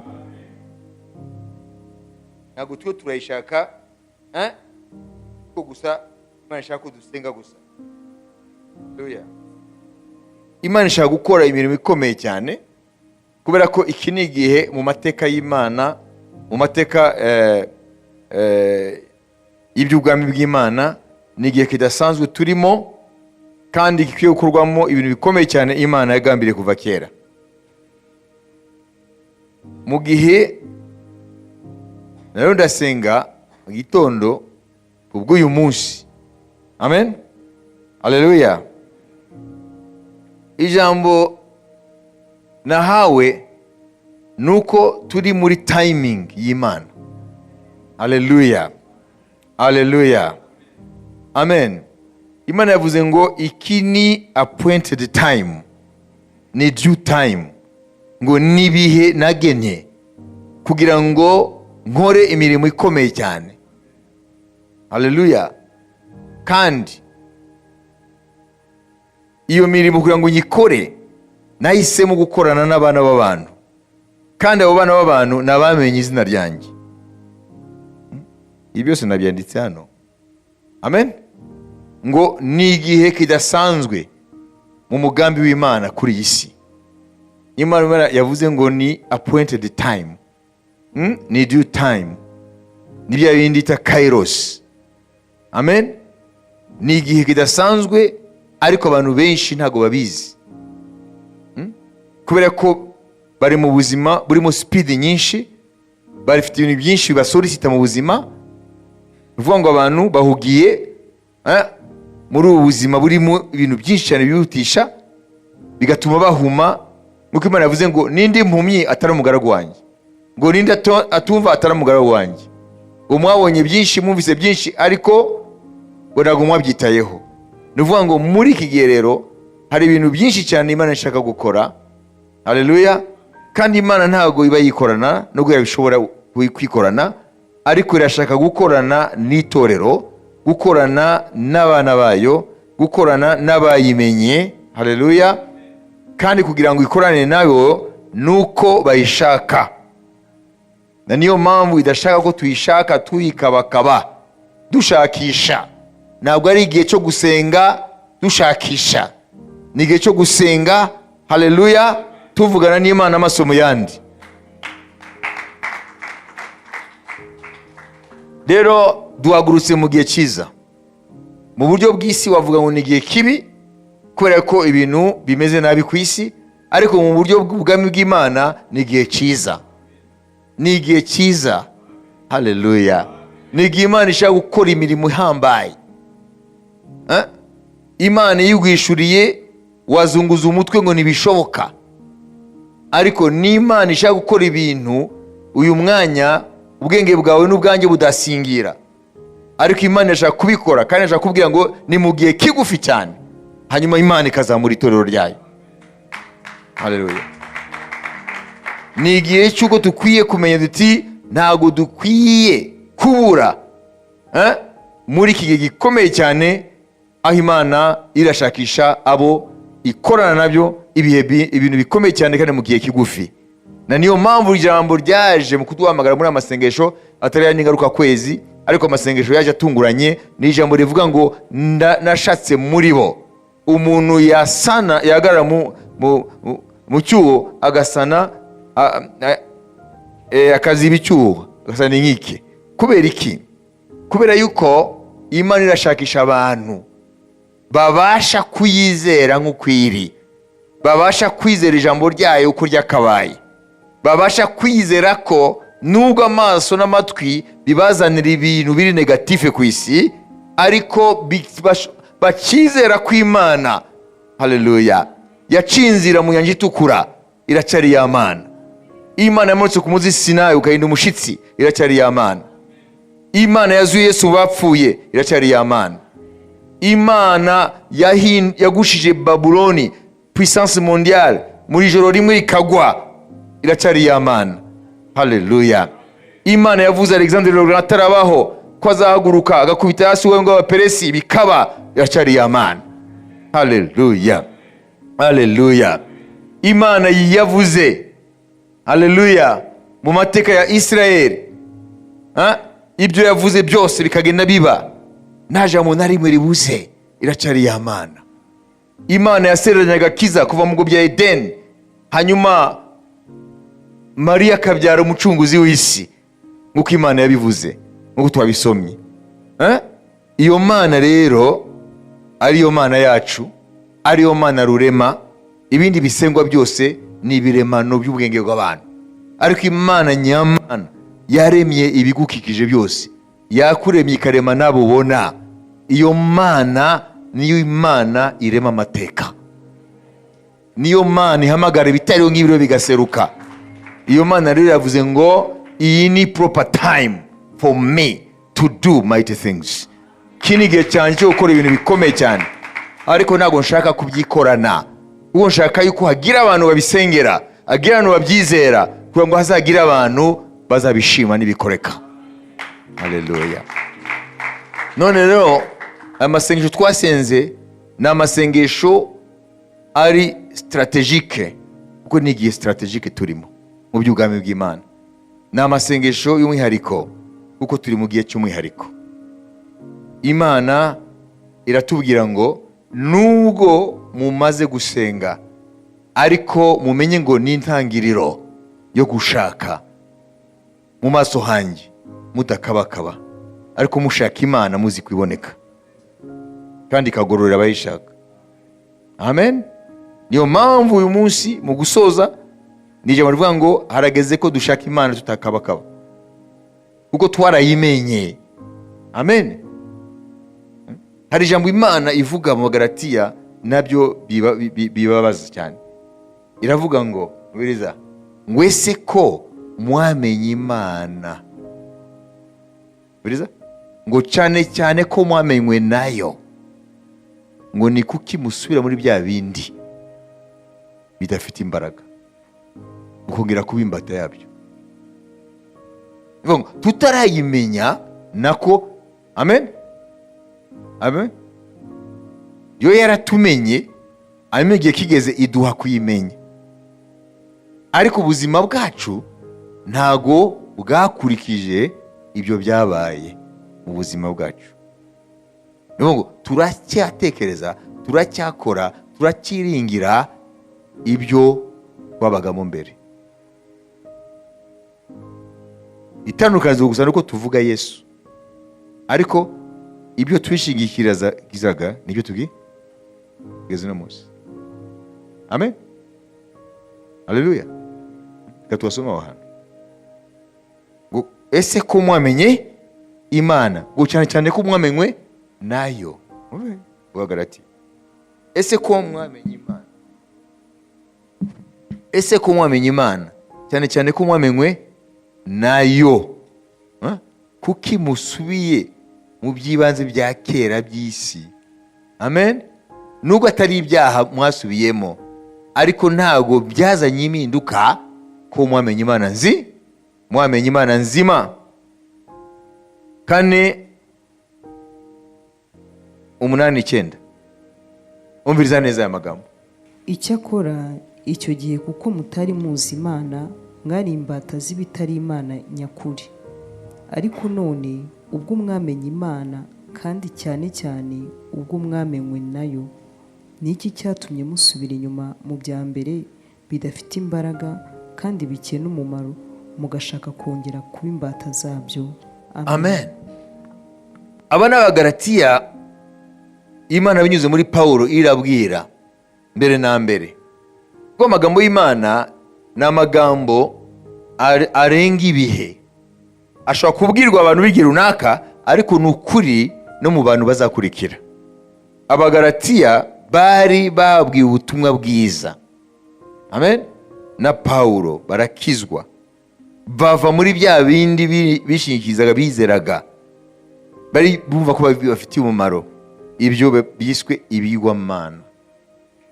Ntabwo twe turayishaka ko gusa Imana ishaka ko dusenga gusa. Haleluya. Imana ishaka gukora imirimo ikomeye cyane, kubera ko iki ni igihe mu mateka y'Imana, mu mateka y'iby'ubwami bw'Imana, ni igihe kidasanzwe turimo kandi gikwiye gukorwamo ibintu bikomeye cyane Imana yagambiriye kuva kera. Mu gihe rero ndasenga mu gitondo kubw'uyu munsi. Amen, haleluya. Ijambo nahawe nuko turi muri timing y'Imana. Haleluya, haleluya, amen. Imana yavuze ngo iki ni appointed time, ni due time, ngo nibihe nagenye kugira ngo nkore imirimo ikomeye cyane. Haleluya. Kandi iyo mirimo kugira ngo nyikore, nahisemo gukorana n'abana b'abantu, kandi abo bana b'abantu ni abamenye izina ryanjye. Ibi byose nabyanditse hano. Amen. Ngo ni igihe kidasanzwe mu mugambi w'Imana kuri iyi si. Imana yavuze ngo ni appointed time, ni due time, ni bya bindi bita kairos. Amen. Ni igihe kidasanzwe, ariko abantu benshi ntabwo babizi, kubera ko bari mu buzima burimo speed nyinshi, bafite ibintu byinshi bibasolicita mu buzima. Ni ukuvuga ngo abantu bahugiye muri ubu buzima burimo ibintu byinshi cyane bihutisha, bigatuma bahuma. Nk'uko Imana yavuze ngo nindi mpumyi atari umugaragu wanjye, ngo nindi atumva atari umugaragu wanjye, ngo mwabonye byinshi, mwumvise byinshi, ariko ngo ntabwo mwabyitayeho. Ni ukuvuga ngo muri iki gihe rero hari ibintu byinshi cyane Imana ishaka gukora. Haleluya. Kandi Imana ntabwo iba yikorana, nubwo yabishobora kwikorana, ariko irashaka gukorana n'itorero, gukorana n'abana bayo, gukorana n'abayimenye. Haleluya. Kandi kugira ngo ikorane nayo nuko bayishaka, na niyo mpamvu idashaka ko tuyishaka tuyikabakaba dushakisha. Ntabwo ari igihe cyo gusenga dushakisha, ni igihe cyo gusenga, haleluya, tuvugana n'Imana amaso mu yandi. Rero duhagurutse mu gihe cyiza. Mu buryo bw'isi wavuga ngo ni igihe kibi kubera ko ibintu bimeze nabi ku isi, ariko mu buryo bw'ubwami bw'Imana ni igihe cyiza. Ni igihe cyiza. Haleluya. Ni igihe Imana ishaka gukora imirimo ihambaye. Eh? Imana iyigwishuriye wazunguza umutwe ngo ntibishoboka, ariko n'Imana ishaka gukora ibintu uyu mwanya ubwenge bwawe n'ubwanjye budasingira, ariko Imana irashaka kubikora, kandi irashaka kubwira ngo ni mu gihe kigufi cyane, hanyuma Imana ikazamura itorero ryayo. Haleluya. Ni igihe cy'uko dukwiye kumenya duti ntabwo dukwiye kubura, eh, muri iki gihe gikomeye cyane aho Imana irashakisha abo ikorana nabyo ibihe ibintu bikomeye cyane kandi mu gihe kigufi. Na niyo mpamvu ijambo ryaje mu kuduhamagara muri amasengesho atari aya n'ingaruka kwezi, ariko amasengesho yaje atunguranye. Ni ijambo rivuga ngo nashatse muri bo umuntu yasana, yahagarara mu cyuho, agasana akaziba icyuho, agasana inkike. Kubera iki? Kubera yuko Imana irashakisha abantu babasha kuyizera nk'uko iri, babasha kwizera ijambo ryayo uko ryakabaye, babasha kwizera ko nubwo amaso n'amatwi bibazanira ibintu biri négatif ku isi, ariko bakizera ko Imana, haleluya, yaciye inzira mu Nyanja Itukura, iracyari ya Mana. Imana yamanutse ku musozi Sinayi ukahinda umushitsi, iracyari ya Mana. Imana yazuye Yesu mu bapfuye, iracyari ya Mana. Imana yagushije Babuloni, puissance mondiale, muri ijoro rimwe ikagwa, iracyari ya Mana. Haleluya. Imana yavuze Alexandre le Grand atarabaho ko azahaguruka agakubita hasi wowe ngo Abaperesi, bikaba, iracyari ya Mana. Haleluya, haleluya. Imana yavuze, haleluya, mu mateka ya Isirayeli, ha? Ibyo yavuze byose bikagenda biba, nta jambo na rimwe ribuze, iracyari ya Mana. Imana yasereranye agakiza kuva mu ngobyi ya Edeni, hanyuma Mariya akabyara umucunguzi w'isi nk'uko Imana yabivuze, nk'uko twabisomye. Eh? Iyo Mana rero ariyo Mana yacu, ariyo Mana rurema. Ibindi bisengwa byose ni ibiremano by'ubwenge bw'abantu, ariko Imana nyamana yaremye ibigukikije byose, yakuremye ikarema n'abo ubona. Iyo Mana niyo Imana irema amateka, niyo Mana ihamagara ibitariho nk'ibiro bigaseruka. Iyo Mana rero yavuze ngo iyi ni proper time for me to do mighty things. Iki ni igihe cyanjye cyo gukora ibintu bikomeye cyane, ariko ntabwo nshaka kubyikorana, kuko nshaka yuko hagira abantu babisengera, hagira abantu babyizera, kugira ngo hazagire abantu bazabishima n'ibikoreka. Haleluya. None rero aya masengesho twasenze ni amasengesho ari stratégique, kuko ni igihe stratégique turimo mu by'ubwami bw'Imana. Ni amasengesho y'umwihariko kuko turi mu gihe cy'umwihariko. Imana iratubwira ngo nubwo mumaze gusenga, ariko mumenye ngo ni intangiriro yo gushaka mu maso hanjye mudakabakaba, ariko mushaka Imana muzi kwiboneka kandi ikagororera abayishaka. Amen. Niyo mpamvu uyu munsi mu gusoza ni ijambo rivuga ngo harageze ko dushaka Imana tutakabakaba, kuko twarayimenye. Amen. Hari ijambo Imana ivuga mu Bagalatiya, nabyo bibabaza cyane. Iravuga ngo biriza ngo ese ko mwamenye Imana, biriza ngo cyane cyane ko mwamenywe nayo, ngo ni kuki musubira muri bya bindi bidafite imbaraga mukongera kuba imbata yabyo? Bivuga ngo tutarayimenya nako. Amen, amen. Yo yaratumenye, hanyuma igihe kigeze iduha kuyimenya, ariko ubuzima bwacu ntago bwakurikije ibyo byabaye mu buzima bwacu. Ni ukuvuga ngo turacyatekereza, turacyakora, turacyiringira ibyo twabagamo mbere. Itandukanirizo gusa nuko tuvuga Yesu, ariko ibyo twishingikirizaga nibyo tugeze uno munsi. Amen, haleluya. Reka tubasome aho hantu. Ese ko mwamenye Imana, ngo cyane cyane ko mwamenywe nayo. Abagalati, ese ko mwamenye Imana, ese ko mwamenye Imana, cyane cyane ko mwamenywe nayo, Huh? Kuki musubiye mu by'ibanze bya kera by'isi? Amen. Nubwo atari ibyaha mwasubiyemo, ariko ntabwo byazanye impinduka ko mwamenye Imana nzi, mwamenye Imana nzima. 4:8, 9, umviriza neza aya magambo. Icyakora icyo gihe, kuko mutari muzi Imana, mwari imbata z'ibitari Imana nyakuri. Ariko none ubwo mwamenye Imana, kandi cyane cyane ubwo mwamenywe nayo, ni iki cyatumye musubira inyuma mu bya mbere bidafite imbaraga kandi bikena umumaro, mugashaka kongera kuba imbata zabyo? Amen. Aba ni Abagaratiya. Imana binyuze muri Pawulo irabwira mbere na mbere kuko amagambo y'Imana ni amagambo arenga ibihe. Ashobora kubwirwa abantu b'igihe runaka, ariko ni ukuri no mu bantu bazakurikira. Abagaratiya bari babwiwe ubutumwa bwiza, amen, na Pawulo, barakizwa, bava muri bya bindi bishingikirizaga, bizeraga, bari bumva ko bafitiye umumaro, ibyo byiswe ibigwamana.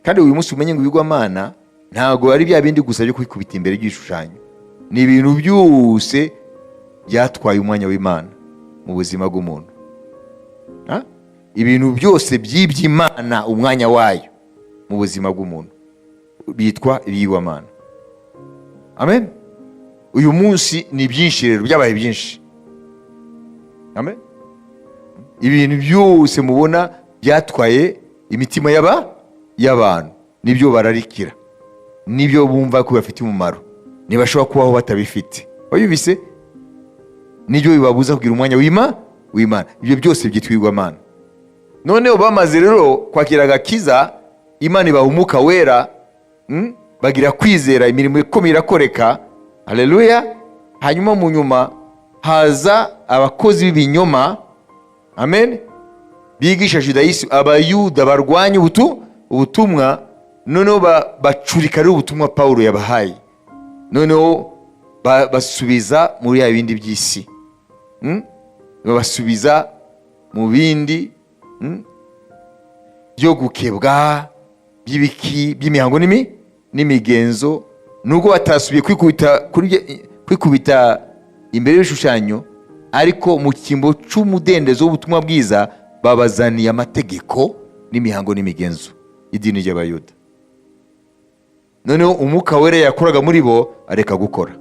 Kandi uyu munsi umenye ngo ibigwamana ntabwo ari bya bindi gusa byo kwikubita imbere y'igishushanyo. Ni ibintu byose byatwaye umwanya w'Imana mu buzima bw'umuntu. Ha? Ibintu byose byibye Imana umwanya wayo mu buzima bw'umuntu bitwa ibigwamana. Amen. Uyu munsi ni byinshi rero, byabaye byinshi. Amen. Ibintu byose mubona byatwaye imitima y'abantu, nibyo bararikira, nibyo bumva ko bafite umumaro, ntibashobora kubaho batabifite. Wabibise, nibyo bibabuza kugira umwanya w'Imana. Ibyo byose byitwa ibigwamana. Noneho bamaze rero kwakira agakiza, Imana ibaha Umwuka Wera, Bagira kwizera, imirimo ikomeye irakoreka. Haleluya. Hanyuma mu nyuma haza abakozi b'ibinyoma, amen, bigisha judaïsme, Abayuda barwanya ubutumwa. Noneho bacurika rero ubutumwa Pawulo yabahaye. Noneho basubiza muri ya bindi by'isi, Babasubiza mu bindi, byo gukebwa, by'ibiki, by'imihango n'imigenzo. Nubwo batasubiye kwikubita imbere y'ibishushanyo, ariko mu cyimbo cy'umudendezo w'ubutumwa bwiza babazaniye amategeko n'imihango n'imigenzo y'idini ry'Abayuda. Noneho Umwuka Wera yakoraga muri bo areka gukora,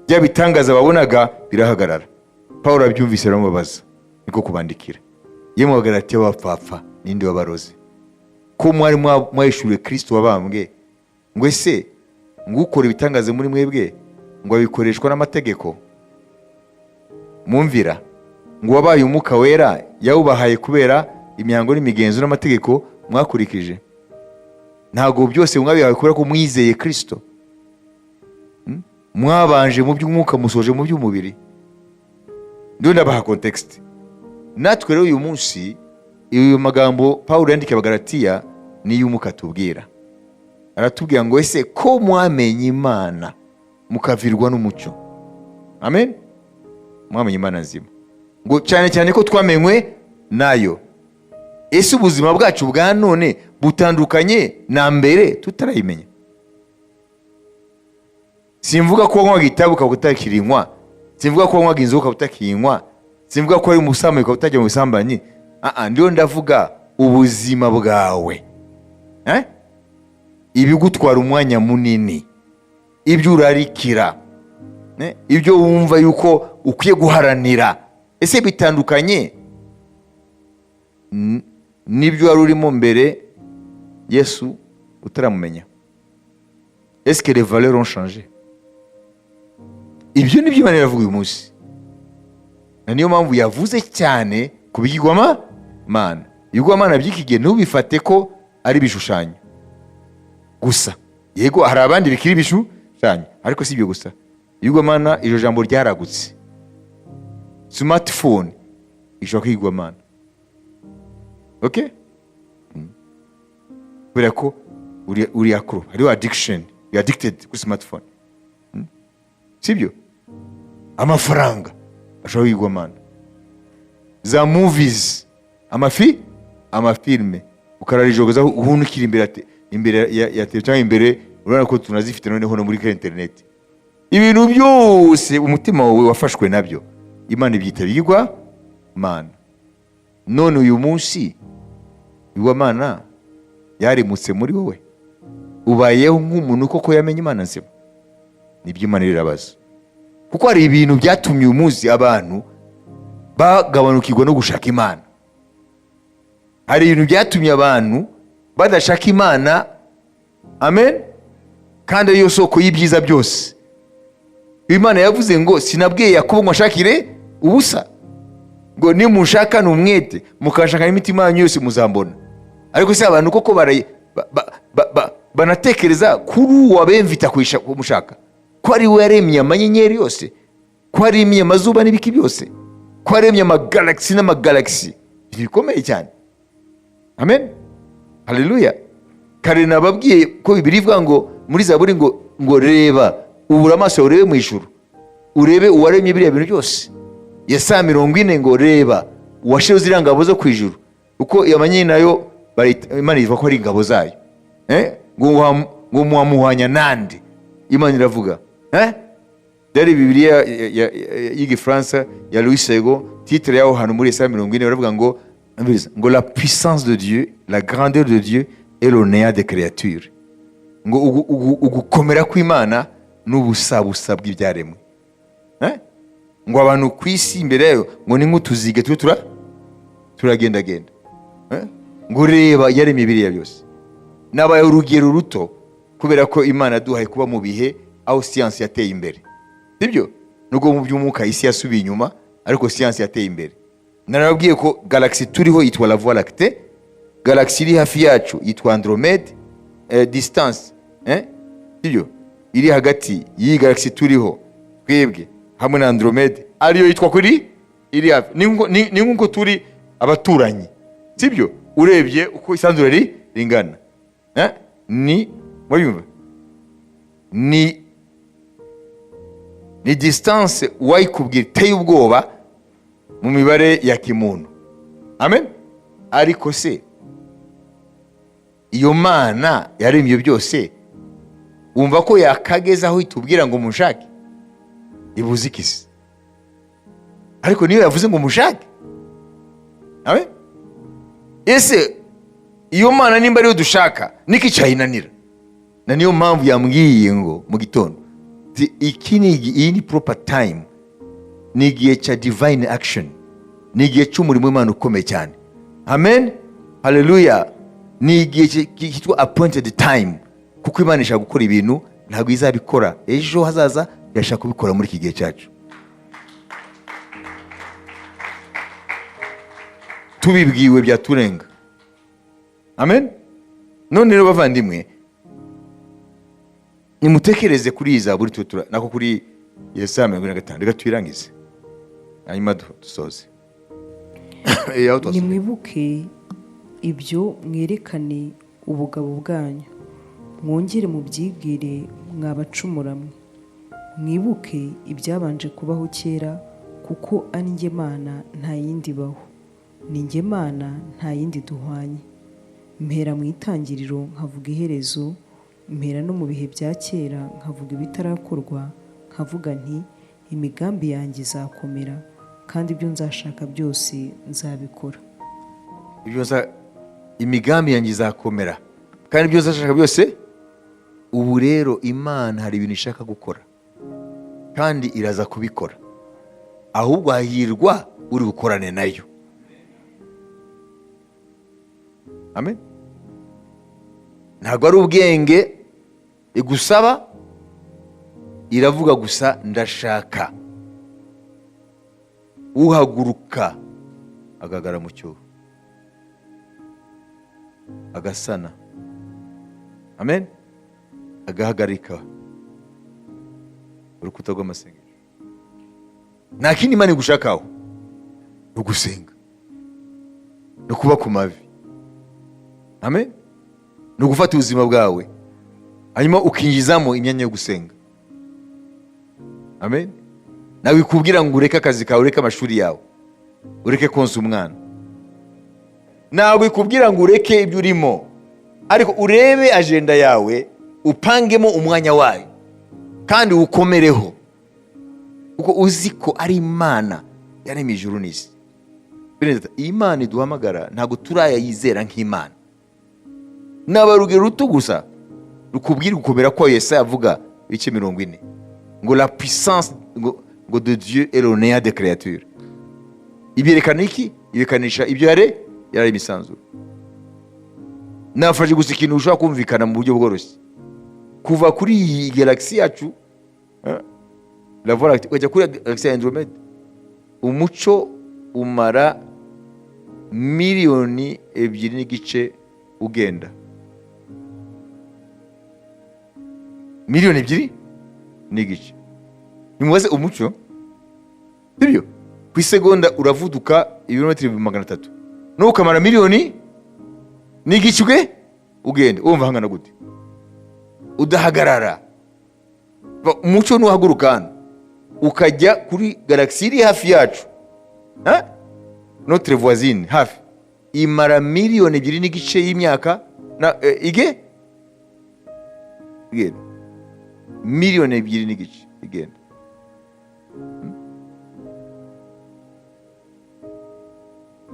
bya bitangaza babonaga birahagarara. Paul abyumvise aramubabaza, niko kubandikira: "Yemwe Bagalatiya b'abapfapfa, ninde wabaroze, ko mwari mwahishuriwe Kristo wabambwe? Ngo ese ngo ukora ibitangaza muri mwebwe ngo abikoreshwa n'amategeko mwumvira? Ngo wabaye Umwuka Wera yawubahaye kubera imihango n'imigenzo n'amategeko mwakurikije? Ntabwo byose mwabihawe kubera ko mwizeye Kristo. Mwabanje mu by'umwuka, musoje mu by'umubiri." Ndiho ndabaha contexte. Natwe rero uyu munsi, uyu magambo Paul yandikiye Abagalatiya niyo Umwuka atubwira. Aratubwira ngo: "Ese ko mwamenye Imana, mukavirwa n'umucyo?" Amen. Mwamenye Imana nzima, ngo cyane cyane ko twamenywe nayo, ese ubuzima bwacu bwa none butandukanye na mbere tutarayimenya? Simvuga ko wanywaga itabi ukaba utakirinywa, simvuga ko wanywaga inzoga ukaba utakiyinywa, simvuga ko wari umusambanyi ukaba utajya mu busambanyi. Ah, ndiho ndavuga ubuzima bwawe, eh? Ibigutwara umwanya munini, ibyo urarikira, eh? Ibyo wumva yuko ukwiye guharanira, ese bitandukanye n'ibyo wari urimo mbere Yesu utaramumenya? Est-ce que les valeurs ont changé? Ibyo nibyo Imana iravuga uyu munsi, na niyo mpamvu yavuze cyane ku bigirwamana. Ibigirwamana by'iki gihe ntubifate ko ari ibishushanyo gusa. Yego, hari abandi bikiri ibishushanyo, ariko si ibyo gusa. Ibigirwamana, iryo jambo ryaragutse. Smartphone ishobora kwigwamana, okay? Kubera ko uri accro, hariho addiction, you addicted kuri smartphone. Sibyo? Amafaranga ashobora kwigwamana, za movies, amafilme, ukarara ijoro ukaza uhunukira imbere ya imbere ya tele cyangwa imbere. Urabona ko tunazifite noneho no muri internet. Ibintu byose umutima wawe wafashwe nabyo, Imana ibyita bigwa mana. None uyu munsi mana yarimutse muri wowe, ubayeho nk'umuntu koko yamenye Imana nzima? Nibyo Imana irabaza, kuko hari ibintu byatumye uyu munsi abantu bagabanukirwa no gushaka Imana. Hari ibintu byatumye abantu badashaka Imana, amen, kandi ariyo soko y'ibyiza byose. Imana yavuze ngo: "Sinabwiye Yakobo ngo ashakire ubusa," ngo: "Nimushakane umwete, mukashaka n'imitima yanyu yose, muzambona." Ariko se abantu koko banatekereza kuri uwo wabemvita kumushaka, ko ari we yaremye amanyenyeri yose, ko yaremye amazuba n'ibiki byose, ko yaremye amagalaxy n'amagalaxy? Ibintu bikomeye cyane, amen, haleluya. Kare nababwiye ko Bibiliya ivuga ngo muri Zaburi ngo reba, ubura amaso yawe urebe mu ijuru, urebe uwaremye biriya bintu byose. Yesaya 40 ngo: "Reba uwashizeho ziriya ngabo zo ku ijuru," kuko iyo manyenyeri nayo Imana ivuga ko ari ingabo zayo. Ngo muwamuhwanya nande? Imana iravuga. Dari Bibiliya y'igifaransa ya Louis Segond, titre yaho hantu muri Yesaya 40 baravuga ngo, umviriza, ngo: "La puissance de Dieu, la grandeur de Dieu et le néant des créatures," ngo ugukomera kw'Imana n'ubusabusa bw'ibyaremwe. Ngo abantu ku isi imbere yayo ngo ni nk'utuziga turi turagendagenda. Ngo reba yaremye biriya byose. Nabaye urugero ruto kubera ko Imana yaduhaye kuba mu bihe aho siyansi yateye imbere, sibyo? Nubwo mu by'umwuka isi yasubiye inyuma, ariko siyansi yateye imbere. Narababwiye ko galaxy turiho yitwa la Voie lactée, galaxy iri hafi yacu yitwa Andromède. Distance, sibyo, iri hagati y'iyi galaxy turiho twebwe hamwe na Andromède, ariyo yitwa kuri iri hafi, ni nk'uko turi abaturanyi, sibyo? Urebye uko isanzure ringana, ni murabyumva, ni distance wayikubwira iteye ubwoba mu mibare ya kimuntu, amen. Ariko se iyo Mana yaremye ibyo byose, wumva ko yakageze aho itubwira ngo mushake? Ibuze ikisi? Ariko niyo yavuze ngo mushake, amen. Ese iyo Mana nimba ariyo dushaka, niki cyayinanira? Na niyo mpamvu yambwiye ngo mu gitondo iki ni iyi ni proper time, ni igihe cya divine action, ni igihe cy'umurimo w'Imana ukomeye cyane, amen, haleluya. Ni igihe cyitwa appointed time, kuko Imana ishaka gukora ibintu, ntabwo izabikora ejo hazaza, irashaka kubikora muri iki gihe cyacu. Tubibwiwe byaturenga, amen. None rero bavandimwe, nimutekereze kuri iyi zaburi nako kuri Yesaya 45. Reka tuyirangize hanyuma dusoze. Aho twasomye. Nimwibuke ibyo, mwerekane ubugabo bwanyu, mwongere mubyibwire mwabacumuramwe. Mwibuke ibyabanje kubaho kera, kuko ari njye Mana, nta yindi ibaho, ni njye Mana, nta yindi duhwanye. Mpera mu itangiriro nkavuga iherezo, mpera no mu bihe bya kera nkavuga ibitarakorwa, nkavuga nti: 'Imigambi yanjye izakomera, kandi ibyo nzashaka byose nzabikora.'" Imigambi yanjye izakomera, kandi ibyo nzashaka byose. Ubu rero Imana hari ibintu ishaka gukora, kandi iraza kubikora. Ahubwo hahirwa uri bukorane nayo, amen. Ntabwo ari ubwenge igusaba, iravuga gusa: "Ndashaka uhaguruka agaragara mu cyuho, agasana, amen, agahagarika urukuta rw'amasengesho." Nta kindi Imana igushakaho. No gusenga no kuba ku mavi, amen, ni ugufata ubuzima bwawe hanyuma ukinjizamo imyanya yo gusenga, amen. Nawe ikubwira ngo ureke akazi kawe, ureke amashuri yawe, ureke konsa umwana. Ntabwo ikubwira ngo ureke ibyo urimo, ariko urebe agenda yawe, upangemo umwanya wayo kandi uwukomereho, kuko uzi ko ari Imana yaremye ijuru n'isi. Bene data, iyi Imana iduhamagara ntabwo turayizera nk'Imana. Naba urugero ruto gusa rukubwira gukomera kwayo. Yesaya avuga ibice 40 ngo la puissance ngo de Dieu est le néant des créatures. Ibyerekana iki? Ibekanisha ibyo yararemye isanzure. Nafashe gusa ikintu ushobora kumvikana mu buryo bworoshye: kuva kuri iyi galaxie yacu, la Voie lactée, ukajya kuri galaxie ya Andromède, umuco umara 2.5 miliyoni ugenda, 2.5 miliyoni. Nimubaze umuco, sibyo? Ku isegonda uravuduka ibirometero 300,000, nuko ukamara 1.5 miliyoni ugenda. Wumva hangana gute udahagarara? Umuco nuhaguruka hano ukajya kuri galaxie iri hafi yacu, ha? Notre voisine hafi, imara 2.5 miliyoni y'imyaka na ige igenda, 2.5 miliyoni igenda.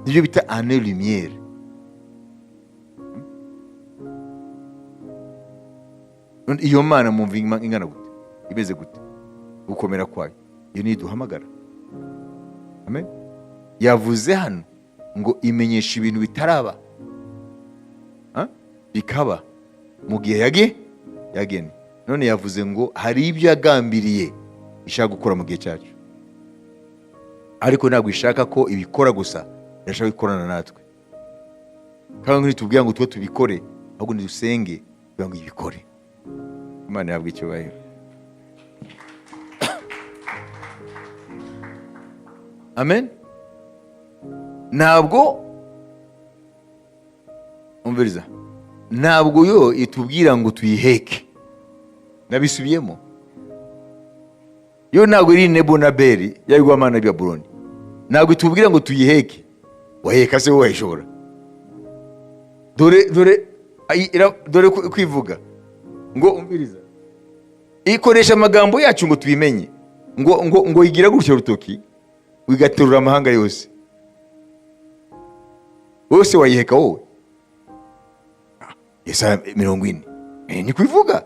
Nibyo bita année lumière. None iyo Mana mwumva ingana gute, imeze gute, gukomera kwayo? Iyo niyo iduhamagara, amen. Yavuze hano ngo imenyesha ibintu bitaraba, ha? Bikaba mu gihe yagene. None yavuze ngo hari ibyo yagambiriye ishaka gukora mu gihe cyacu, ariko ntabwo ishaka ko ibikora gusa, irashaka gukorana natwe. Kandi ntitubwira ngo tube tubikore, ahubwo ntidusenge kugira ngo ibikore. Imana ihabwe icyubahiro, amen. Ntabwo umviriza, ntabwo yo itubwira ngo tuyiheke. Nabisubiyemo, yo ntabwo iri Nebo na Beri y'abigwamana bya Babuloni. Ntabwo itubwira ngo tuyiheke. Waheka se wowe wayishobora? Dore dore dore kwivuga ngo umviriza, ikoresha amagambo yacu ngo tubimenye, ngo igira gutyo rutoki igaterura amahanga yose. Wowe se wayiheka wowe? Yesaya 40, ni kubivuga.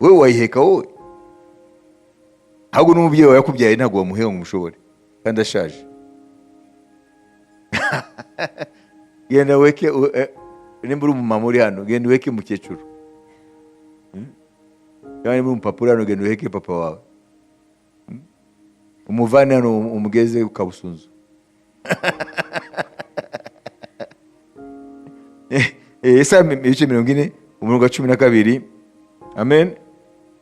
Wowe wayiheka wowe? Ahubwo n'umubyeyi wawe yakubyaye ntabwo wamuheka ngo umushobore, kandi ashaje. Genda weke, nimba uri umumama uri hano, genda weke mukecuru. Cyangwa nimba uri umupapa uri hano, genda uheke papa wawe. Umuvane hano umugeze ku Kabusunzu. Yesaya ibice 40, umurongo wa 12, amen,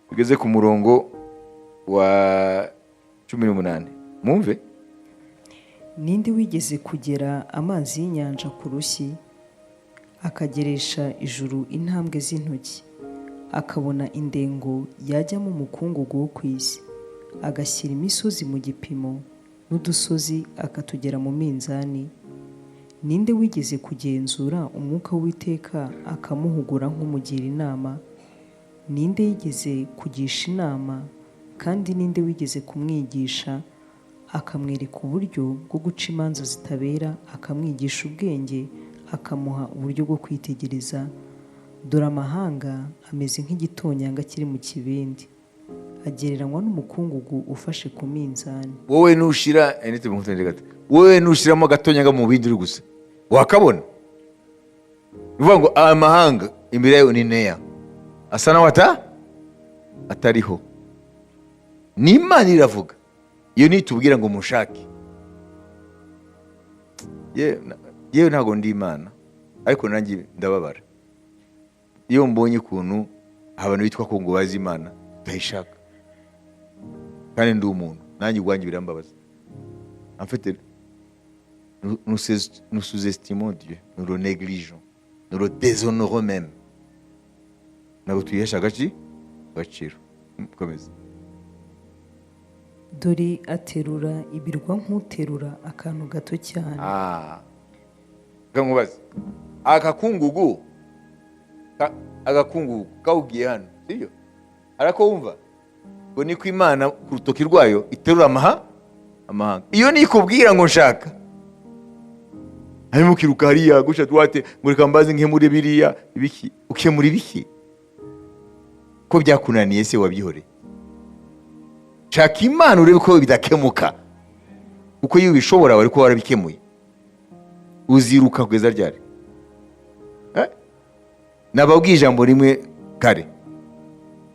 tugeze ku murongo wa 18, mwumve. Ninde wigeze kugera amazi y'inyanja ku rushyi, akageresha ijuru intambwe z'intoki, akabona indengo yajyamo umukungugu wo ku isi, agashyira imisozi mu gipimo n'udusozi akatugera mu minzani? Ninde wigeze kugenzura umwuka w'Uwiteka akamuhugura nk'umugira inama? Ninde yigeze kugisha inama, kandi ninde wigeze kumwigisha, akamwereka uburyo bwo guca imanza zitabera, akamwigisha ubwenge, akamuha uburyo bwo kwitegereza? Dore amahanga ameze nk'igitonyanga kiri mu kibindi, agereranywa n'umukungugu ufashe ku minzani. Wowe nushira enite mu gato, wowe nushiramo agatonyanga mu bindi uri gusa wakabona. Ni ukuvuga ngo amahanga imbere yayo ni neya, asa naho atariho. Ni Imana iravuga, iyo nitubwira ngo mushake. Yewe ntabwo ndi Imana, ariko nanjye ndababara iyo mbonye ukuntu abantu bitwa ko ngo bazi Imana tutayishaka, kandi ndi umuntu, nanjye ubwanjye birambabaza. En fait, nous sous-estimons Dieu, nous le négligeons, nous le déshonorons même. Ntabwo tuyihesha agaciro. Komeza. Dore aterura ibirwa nk'uterura akantu gato cyane. Ah. Reka nkubaze, agakungugu agakungugu kawugiye hano, sibyo? Ariko wumva ngo niko Imana ku rutoki rwayo iterura amahanga. Iyo nikubwira ngo nshaka, hanyuma ukiruka hariya gutya duwate ngo reka mbaze nkemure biriya ibiki, ukemura ibiki ko byakunaniye se? Wabyihoreye. Shaka Imana urebe ko bidakemuka, kuko iyo ubishobora wari kuba warabikemuye. Uziruka kugeza ryari? Eh? Nababwiye ijambo rimwe kare: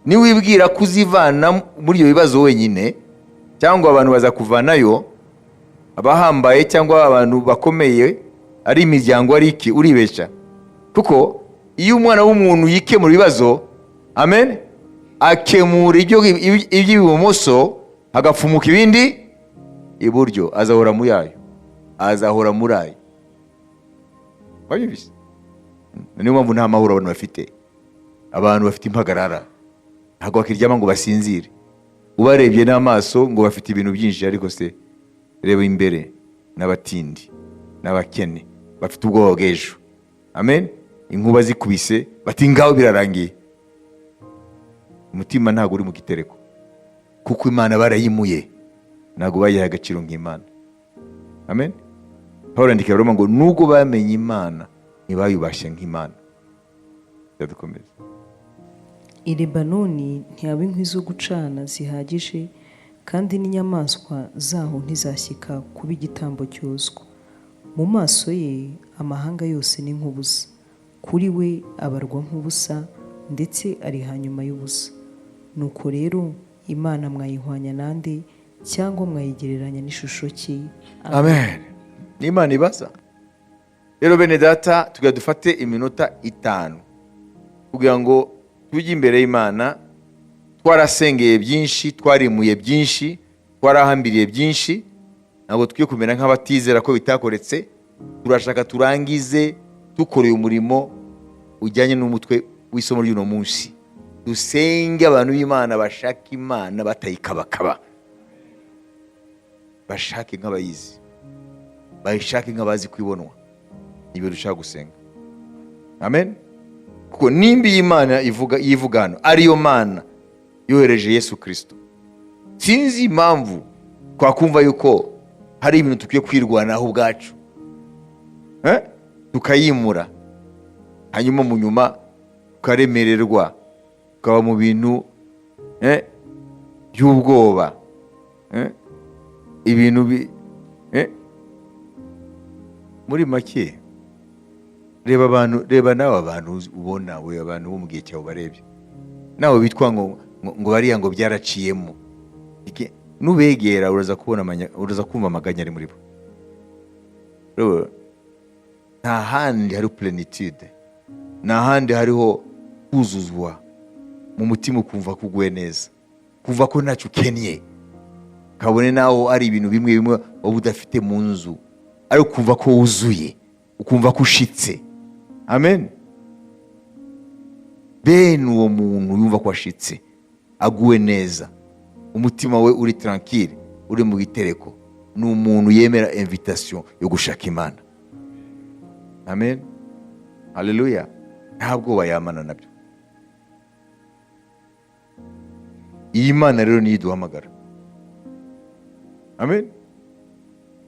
niwibwira ko uzivana muri ibyo bibazo wenyine, cyangwa abantu bazakuvanayo, abahambaye cyangwa abantu bakomeye, ari imiryango, ari iki, uribeshya. Kuko iyo umwana w'umuntu yikemura ibibazo, amen, akemura iby'ibumoso hagapfumuka ibindi iburyo, azahora muri ayo, azahora muri ayo. Wabyumvise? Niyo mpamvu nta mahoro abantu bafite. Abantu bafite impagarara, ntabwo bakiryama ngo basinzire. Ubarebye n'amaso ngo bafite ibintu byinshi, ariko se reba imbere, n'abatindi n'abakene bafite ubwoba bw'ejo. Amen. Inkuba zikubise bati ngaho birarangiye. Umutima ntabwo uri mu gitereko, kuko Imana barayimuye, ntabwo bayihaye agaciro nk'Imana. Amen. Pawulo yandikira Roma ngo nubwo bamenye Imana, ntibayubashye nk'Imana. Dukomeze. I Lebanoni ntihaba inkwi zo gucana zihagije, kandi n'inyamaswa zaho ntizashyika kuba igitambo cyoswa. Mu maso ye amahanga yose ni nk'ubusa, kuri we abarwa nk'ubusa, ndetse ari hanyuma y'ubusa. Nuko rero Imana mwayihwanya nande, cyangwa mwayigereranya n'ishusho ki? Amen. Ni Imana ibaza. Rero bene data, tugira dufate iminota 5 kugira ngo tujye imbere y'Imana. Twarasengeye byinshi, twarimuye byinshi, twarahambiriye byinshi. Ntabwo tukwiye kumera nk'abatizera ko bitakoretse. Turashaka turangize dukoreye umurimo ujyanye n'umutwe w'isomo ry'uno munsi. Dusenge, abantu b'Imana bashaka Imana batayikabakaba, bashake nk'abayizi, bayishake nk'abazi kwibonwa. Nibyo dushaka gusenga. Amen. Kuko nimba iyi Mana ivuga, yivuga hano, ariyo Mana yohereje Yesu Kirisito, sinzi impamvu twakumva yuko hari ibintu dukwiye kwirwanaho ubwacu, Eh? Tukayimura, hanyuma mu nyuma tukaremererwa, tukaba mu bintu by'ubwoba, Eh? Ibintu eh? Muri make, reba abantu, reba nawe abantu ubona we, abantu bo mu gihe cyawe barebye nawe bitwa ngo bariya ngo byaraciyemo. Nubegera uraza kubona uraza kumva amaganya ari muri bo. Rero, nta handi hari plenitude, nta handi hariho kuzuzwa mu mutima, ukumva ko uguwe neza, kumva ko ntacyo ukennye, kabone naho ari ibintu bimwe bimwe waba udafite mu nzu, ariko ukumva ko wuzuye, ukumva ko ushitse. Amen. Bene uwo muntu yumva ko ashitse, aguwe neza, umutima we uri tranquille, uri mu gitereko, ni umuntu yemera invitation yo gushaka Imana. Amen, haleluya. Nta bwoba yamana nabyo. Iyi Mana rero niyo iduhamagara. Amen,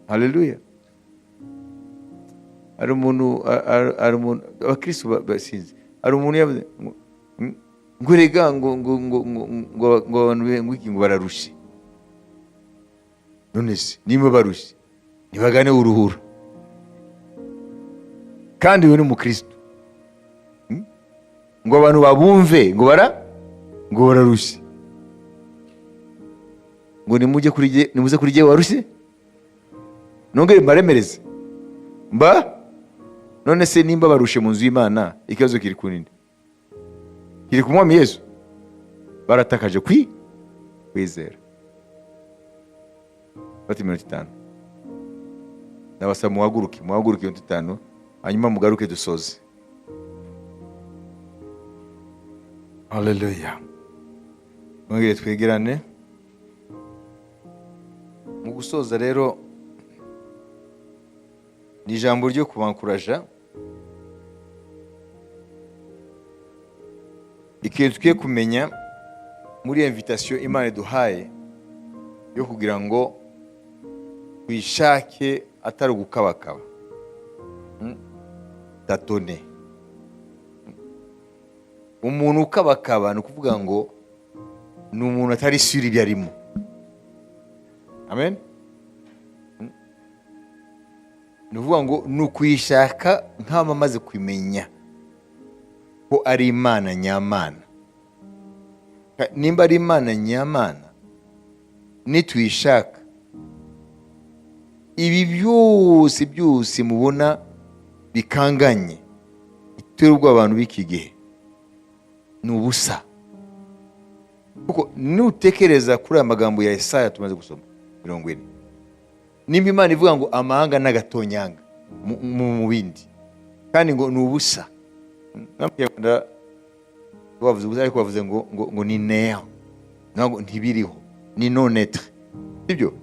haleluya. Hari umuntu, abakristo basinzi, hari umuntu yavuze ngo rega ngo abantu ngo iki, ngo bararushe. None se niba barushe, ntibagane uruhura? Kandi uyu ni umukristo. Ngo abantu babumve ngo bararushe, ngo nimujye kuri jye, nimuze kuri jye warushye, nongere mbaremereze mba. None se nimba barushe mu nzu y'Imana, ikibazo kiri ku ninde? Kiri ku Mwami Yesu. Baratakaje kwizera. Fata iminota 5. Ndabasaba muhaguruke, muhaguruke iminota 5, hanyuma mugaruke dusoze. Haleluya. Mwongere twegerane. Mu gusoza rero ni ijambo ryo kubankuraja. Ikintu tukwiye kumenya muri invitation Imana iduhaye yo kugira ngo twishake atari ugukabakaba, tatone. Umuntu ukabakaba ni ukuvuga ngo ni umuntu atari sure ibyo arimo. Amen. Ni ukuvuga ngo ni ukuyishaka nk'aho amaze kumenya ko ari Imana nyamana. Nimba ari Imana nyamana, nituyishaka ibi byose byose mubona bikanganye itera ubwoba abantu b'iki gihe ni ubusa. Kuko nutekereza kuri aya magambo ya Yesaya tumaze gusoma 40, nimba Imana ivuga ngo amahanga n'agatonyanga mu bindi, kandi ngo ni ubusa, bavuze ubusa ariko bavuze ngo ngo ni néant, ntabwo ntibiriho, ni non être. Sibyo?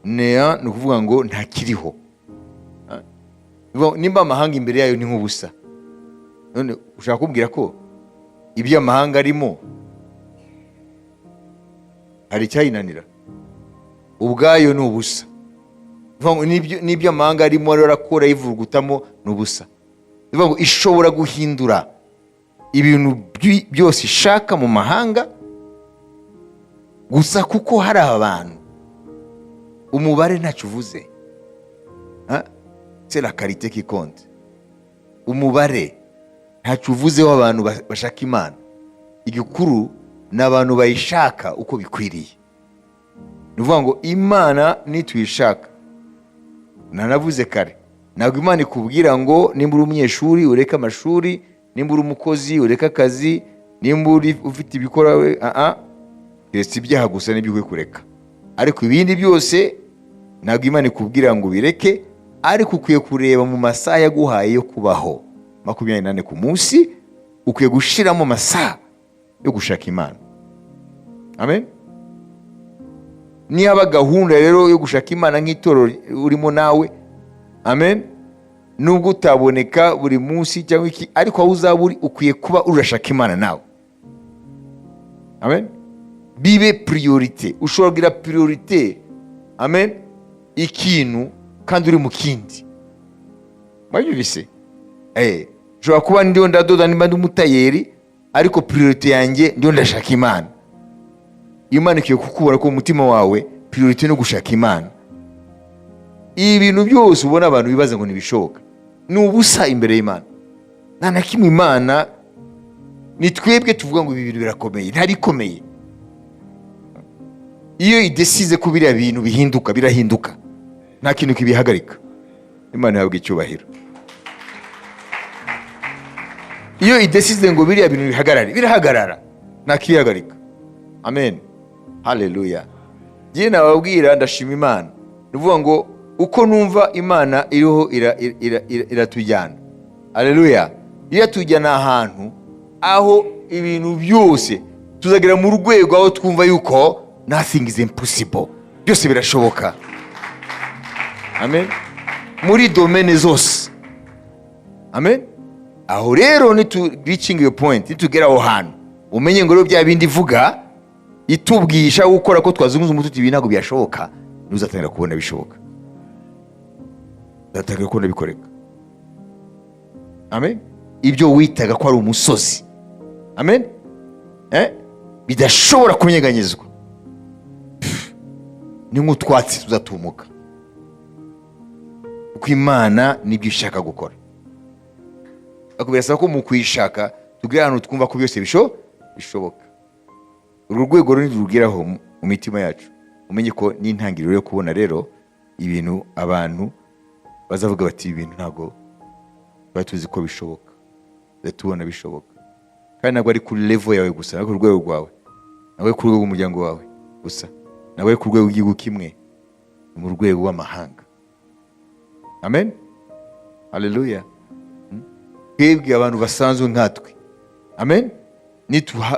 Néant ni ukuvuga ngo ntakiriho. Nimba amahanga imbere yayo ni nk'ubusa, none ushaka kumbwira ko ibyo amahanga arimo hari icyayinanira? Ubwayo ni ubusa. N'ibyo amahanga arimo arakora yivurugutamo ni ubusa. Ngo ishobora guhindura ibintu byose ishaka mu mahanga, gusa kuko hari abantu umubare ntacyo uvuze. C'est la qualité qui compte. Umubare ntacyo uvuze w'abantu bashaka Imana. Igikuru ni abantu bayishaka uko bikwiriye. Ni ukuvuga ngo Imana nituyishaka, nanavuze kare, ntabwo Imana ikubwira ngo nimba uri umunyeshuri ureke amashuri, nimba uri umukozi ureke akazi, nimba uri ufite ibikora, keretse ibyaha gusa nibyo ukwiye kureka. Ariko ibindi byose ntabwo Imana ikubwira ngo ubireke, ariko ukwiye kureba mu masaha yaguhaye yo kubaho 24 ku munsi, ukwiye gushiramo amasaha yo gushaka Imana. Amen. Niba gahunda rero yo gushaka Imana nk'itorero urimo nawe, amen, nubwo utaboneka buri munsi cyangwa iki, ariko aho uzaba uri ukwiye kuba urashaka Imana nawe. Amen. Bibe priorité. Ushobora kugira priorité, amen, ikintu kandi uri mu kindi. Mwabyumvise? Ushobora kuba ndiyo ndadoda nimba ndi umutayeri, ariko priorité yanjye ndiyo ndashaka Imana. Imana ikwiye kukubura ko umutima wawe priorité no gushaka Imana. Ibintu byose ubona abantu bibaza ngo ntibishoboka ni ubusa imbere y'Imana. Nta na kimwe Imana, ni twebwe tuvuga ngo ibi bintu birakomeye, ntarikomeye. Iyo idesize ko biriya bintu bihinduka, birahinduka, nta kintu kibihagarika. Imana ihabwa icyubahiro. Iyo idesize ngo biriya bintu bihagarare, birahagarara, nta kibihagarika. Amen. Haleluya. Njye nababwira ndashima Imana. Ni ukuvuga ngo uko numva Imana iriho iratujyana. Haleluya. Iratujyana ahantu aho ibintu byose tuzagera mu rwego aho twumva yuko nothing is impossible, byose birashoboka. Amen. Muri domaine zose. Amen. Aho rero nitu reaching your point, nitugera aho hantu umenye ngo rero bya bindi ivuga itubwisha gukora ko twazunguza umutwe ibi ntabwo byashoboka, ntuzatangira kubona bishoboka, uzatangira kubona bikoreka. Amen. Ibyo witaga ko ari umusozi, amen, bidashobora kunyeganyezwa, ni nk'utwatsi tuzatumuka, kuko Imana nibyo ishaka gukora. Ariko birasaba ko mu kuyishaka tugera ahantu twumva ko byose bishoboka. Uru rwego runini rugeraho mu mitima yacu, umenye ko n'intangiriro yo kubona rero ibintu abantu bazavuga bati ibi bintu ntabwo twari tuzi ko bishoboka, tubona bishoboka. Kandi ntabwo ari kuri level yawe gusa, ntabwo ku rwego rwawe, ntabwo ari ku rwego rw'umuryango wawe gusa, ntabwo ari ku rwego rw'igihugu kimwe, ni mu rwego rw'amahanga. Amen, haleluya. Twebwe abantu basanzwe nkatwe, amen,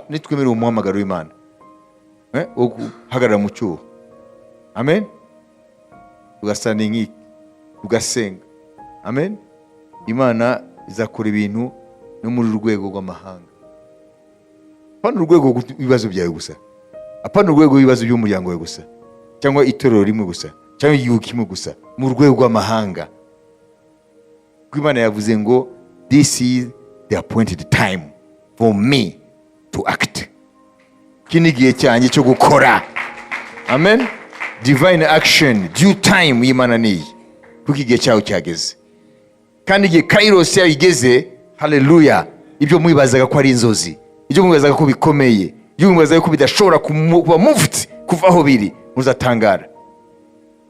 nitwemera uwo muhamagaro w'Imana wo guhagarara mu cyuho, amen, tugasana inkike, tugasenga, amen, Imana izakora ibintu no muri rwego rw'amahanga. Apana urwego rw'ibibazo byawe gusa, apana urwego rw'ibibazo by'umuryango wawe gusa, cyangwa itorero rimwe gusa, cyangwa igihugu kimwe gusa, mu rwego rw'amahanga. Kuko Imana yavuze ngo "This is the appointed time for me to act." Iki ni igihe cyanjye cyo gukora. Amen. Divine action, due time y'Imana niyi, kuko igihe cyawe cyageze. Kandi igihe kairos yayo igeze, haleluya, ibyo mwibazaga ko ari inzozi, ibyo mwibazaga ko bikomeye, ibyo mwibazaga ko bidashobora kuba moved kuva aho biri, muzatangara.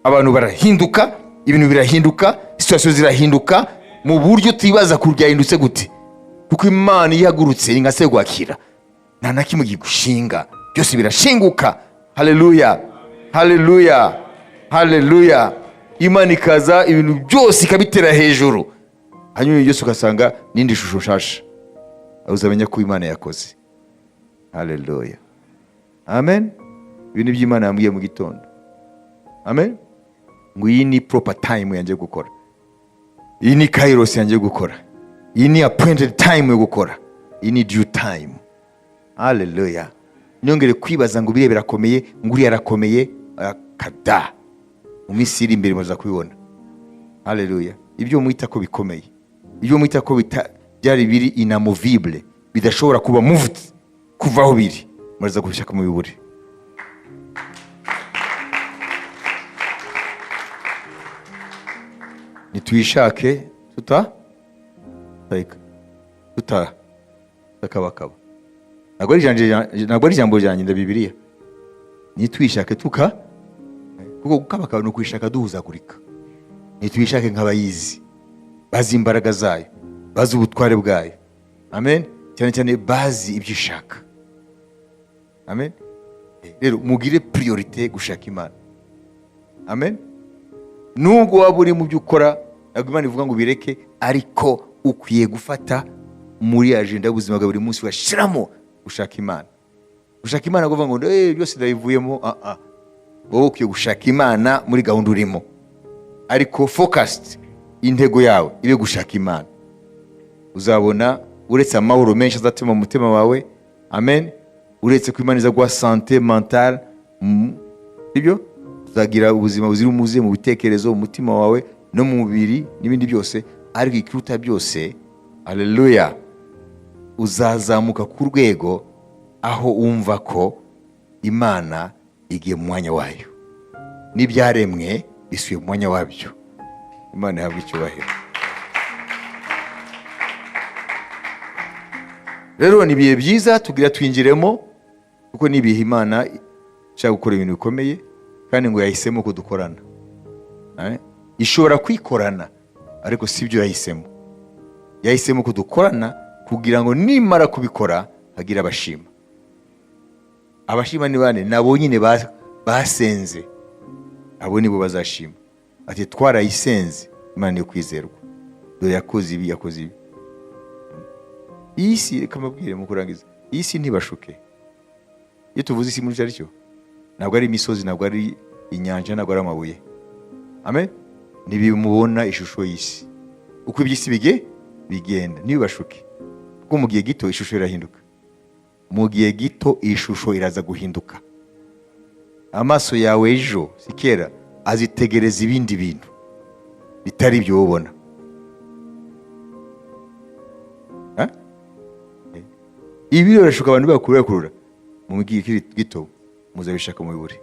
Abantu barahinduka, ibintu birahinduka, situation zirahinduka mu buryo utibaza ku byahindutse gute. Kuko Imana iyo ihagurutse ni nka serwakira, nta na kimwe gigushinga, byose birashinguka. Haleluya, haleluya, haleluya. Imana ikaza, ibintu byose ikabitera hejuru, hanyuma ibintu byose ugasanga n'indi shusho nshasha. Uzamenya ko Imana yakoze. Haleluya, amen. Ibintu by'Imana yambwiye mu gitondo, amen, ngo iyi ni proper time yanjye gukora, iyi ni kairos yanjye gukora, iyi ni appointed time yo gukora, iyi ni due time. Haleluya. Nyongere kwibaza ngo biriya birakomeye, ngo uriya arakomeye kada. Mu minsi iri imbere muza kubibona. Haleluya. Ibyo mwita ko bikomeye, ibyo mwita ko byari biri inamovible, bidashobora kuba moved kuva aho biri, muraza kubishaka mubibure. Nituyishake tuta tuta tutakabakaba. Ntabwo ari ijambo ryanjye, nda Bibiliya. Nituyishake tuka, kuko gukabakaba ni ukuyishaka duhuzagurika. Nituyishake nk'abayizi, bazi imbaraga zayo, bazi ubutware bwayo, amen, cyane cyane bazi ibyo ishaka. Amen. Rero mugire priorité gushaka Imana. Amen. Nubwo waba uri mu byo ukora, ntabwo Imana ivuga ngo ubireke, ariko ukwiye gufata muri agenda y'ubuzima bwa buri munsi ugashyiramo gushaka Imana. Gushaka Imana kuvuga ngo byose ndabivuyemo, ah ah. Wowe ukwiye gushaka Imana muri gahunda urimo, ariko focused, intego yawe ibe gushaka Imana. Uzabona uretse amahoro menshi azatema mu mutima wawe, amen, uretse ko Imana iza guha santé mentale, sibyo, uzagira ubuzima buzira umuze mu bitekerezo, mu mutima wawe no mu mubiri n'ibindi byose. Ariko ikiruta byose, haleluya, uzazamuka ku rwego aho wumva ko Imana igiye mu mwanya wayo, n'ibyaremwe bisubiye mu mwanya wabyo. Imana ihabwa icyubahiro. Rero ni ibihe byiza tugira twinjiremo, kuko ni ibihe Imana ishaka gukora ibintu bikomeye, kandi ngo yahisemo ko dukorana. Ishobora kwikorana, ariko si byo yahisemo. Yahisemo ko dukorana kugira ngo nimara kubikora hagire abashima. Abashima ni bane? Nabo nyine basenze, abo nibo bazashima. Ati twarayisenze, Imana niyo kwizerwa, dore yakoze ibi, yakoze ibi. Iyi si, reka mbabwire mu kurangiza, iyi si ntibashuke. Iyo tuvuze isi muri cyo, ntabwo ari imisozi, ntabwo ari inyanja, ntabwo ari amabuye. Amen. Ntibimubona ishusho y'isi uko iby'isi bigenda, ntibibashuke, kuko mu gihe gito ishusho irahinduka. Mu gihe gito iyi shusho iraza guhinduka. Amaso yawe ejo si kera azitegereza ibindi bintu bitari ibyo ubona. Ibi birashuka abantu bakurura mu gihe gito, muzabishaka mubibure,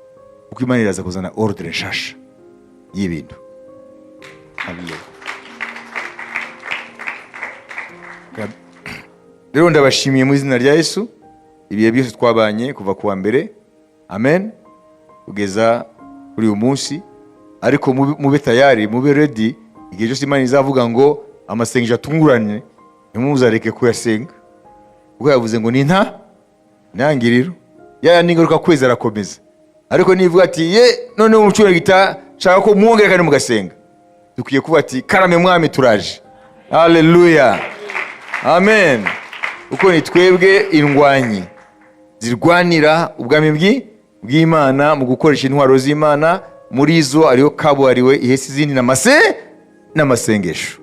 kuko Imana iraza kuzana ordre nshasha y'ibintu. Haleluya. Rero ndabashimiye mu izina rya Yesu, ibihe byose twabanye kuva ku wa mbere, amen, kugeza kuri uyu munsi. Ariko mube tayari, mube ready igihe cyose Imana izavuga ngo amasengesho atunguranye, ntimuzareke kuyasenga, kuko yavuze ngo ni nta ntangiriro yaya n'ingaruka, kwezi arakomeza. Ariko nivuga ati ye noneho mu cyumweru gitaha nshaka ko mwongera kandi mugasenga, Dukwiye kuba ati: "Karame Mwami, turaje." Haleluya, amen. Kuko ni twebwe indwanyi zirwanira ubwami bw'Imana mu gukoresha intwaro z'Imana. Muri zo ariyo kabuhariwe ihese izindi n'amasengesho.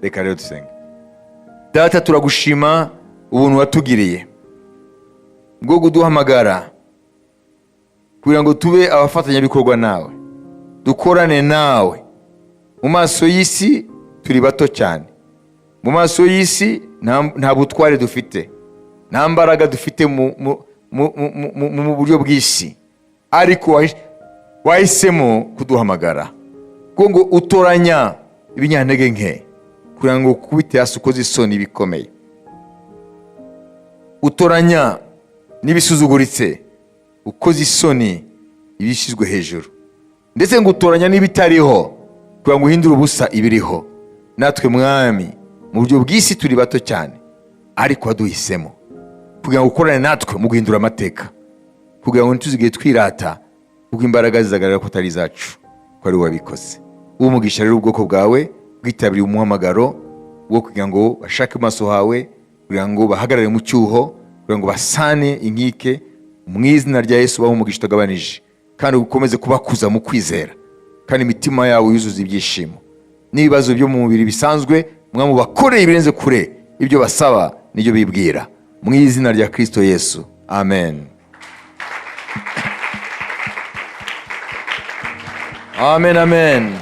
Reka rero dusenge. Data, turagushima ubuntu watugiriye bwo kuduhamagara kugira ngo tube abafatanyabikorwa nawe, dukorane nawe. Mu maso y'isi turi bato cyane, mu maso y'isi nta butware dufite, nta mbaraga dufite mu buryo bw'isi, ariko wahisemo kuduhamagara, kuko ngo utoranya ibinyantege nke kugira ngo ukubite hasi ukoze isoni bikomeye, utoranya n'ibisuzuguritse, ukoze isoni ibishyizwe hejuru, ndetse ngo utoranya n'ibitariho kugira ngo uhindure ubusa ibiriho. Natwe Mwami, mu buryo bw'isi turi bato cyane, ariko waduhisemo kugira ngo ukorane natwe mu guhindura amateka, kugira ngo ntituzigere twirata, kuko imbaraga zizagaragara ko atari izacu, ko ari wowe wabikoze. Umugisha rero ubwoko bwawe bwitabiriye umuhamagaro wo kugira ngo bashake amaso hawe, kugira ngo bahagarare mu cyuho, kugira ngo basane inkike. Mu izina rya Yesu, bahe umugisha utagabanije, kandi ukomeze kubakuza mu kwizera, kandi imitima yabo yuzuza ibyishimo. N'ibibazo byo mu mubiri bisanzwe, Mwami, bakoreye ibirenze kure ibyo basaba n'ibyo bibwira. Mu izina rya Kristo Yesu, amen, amen, amen.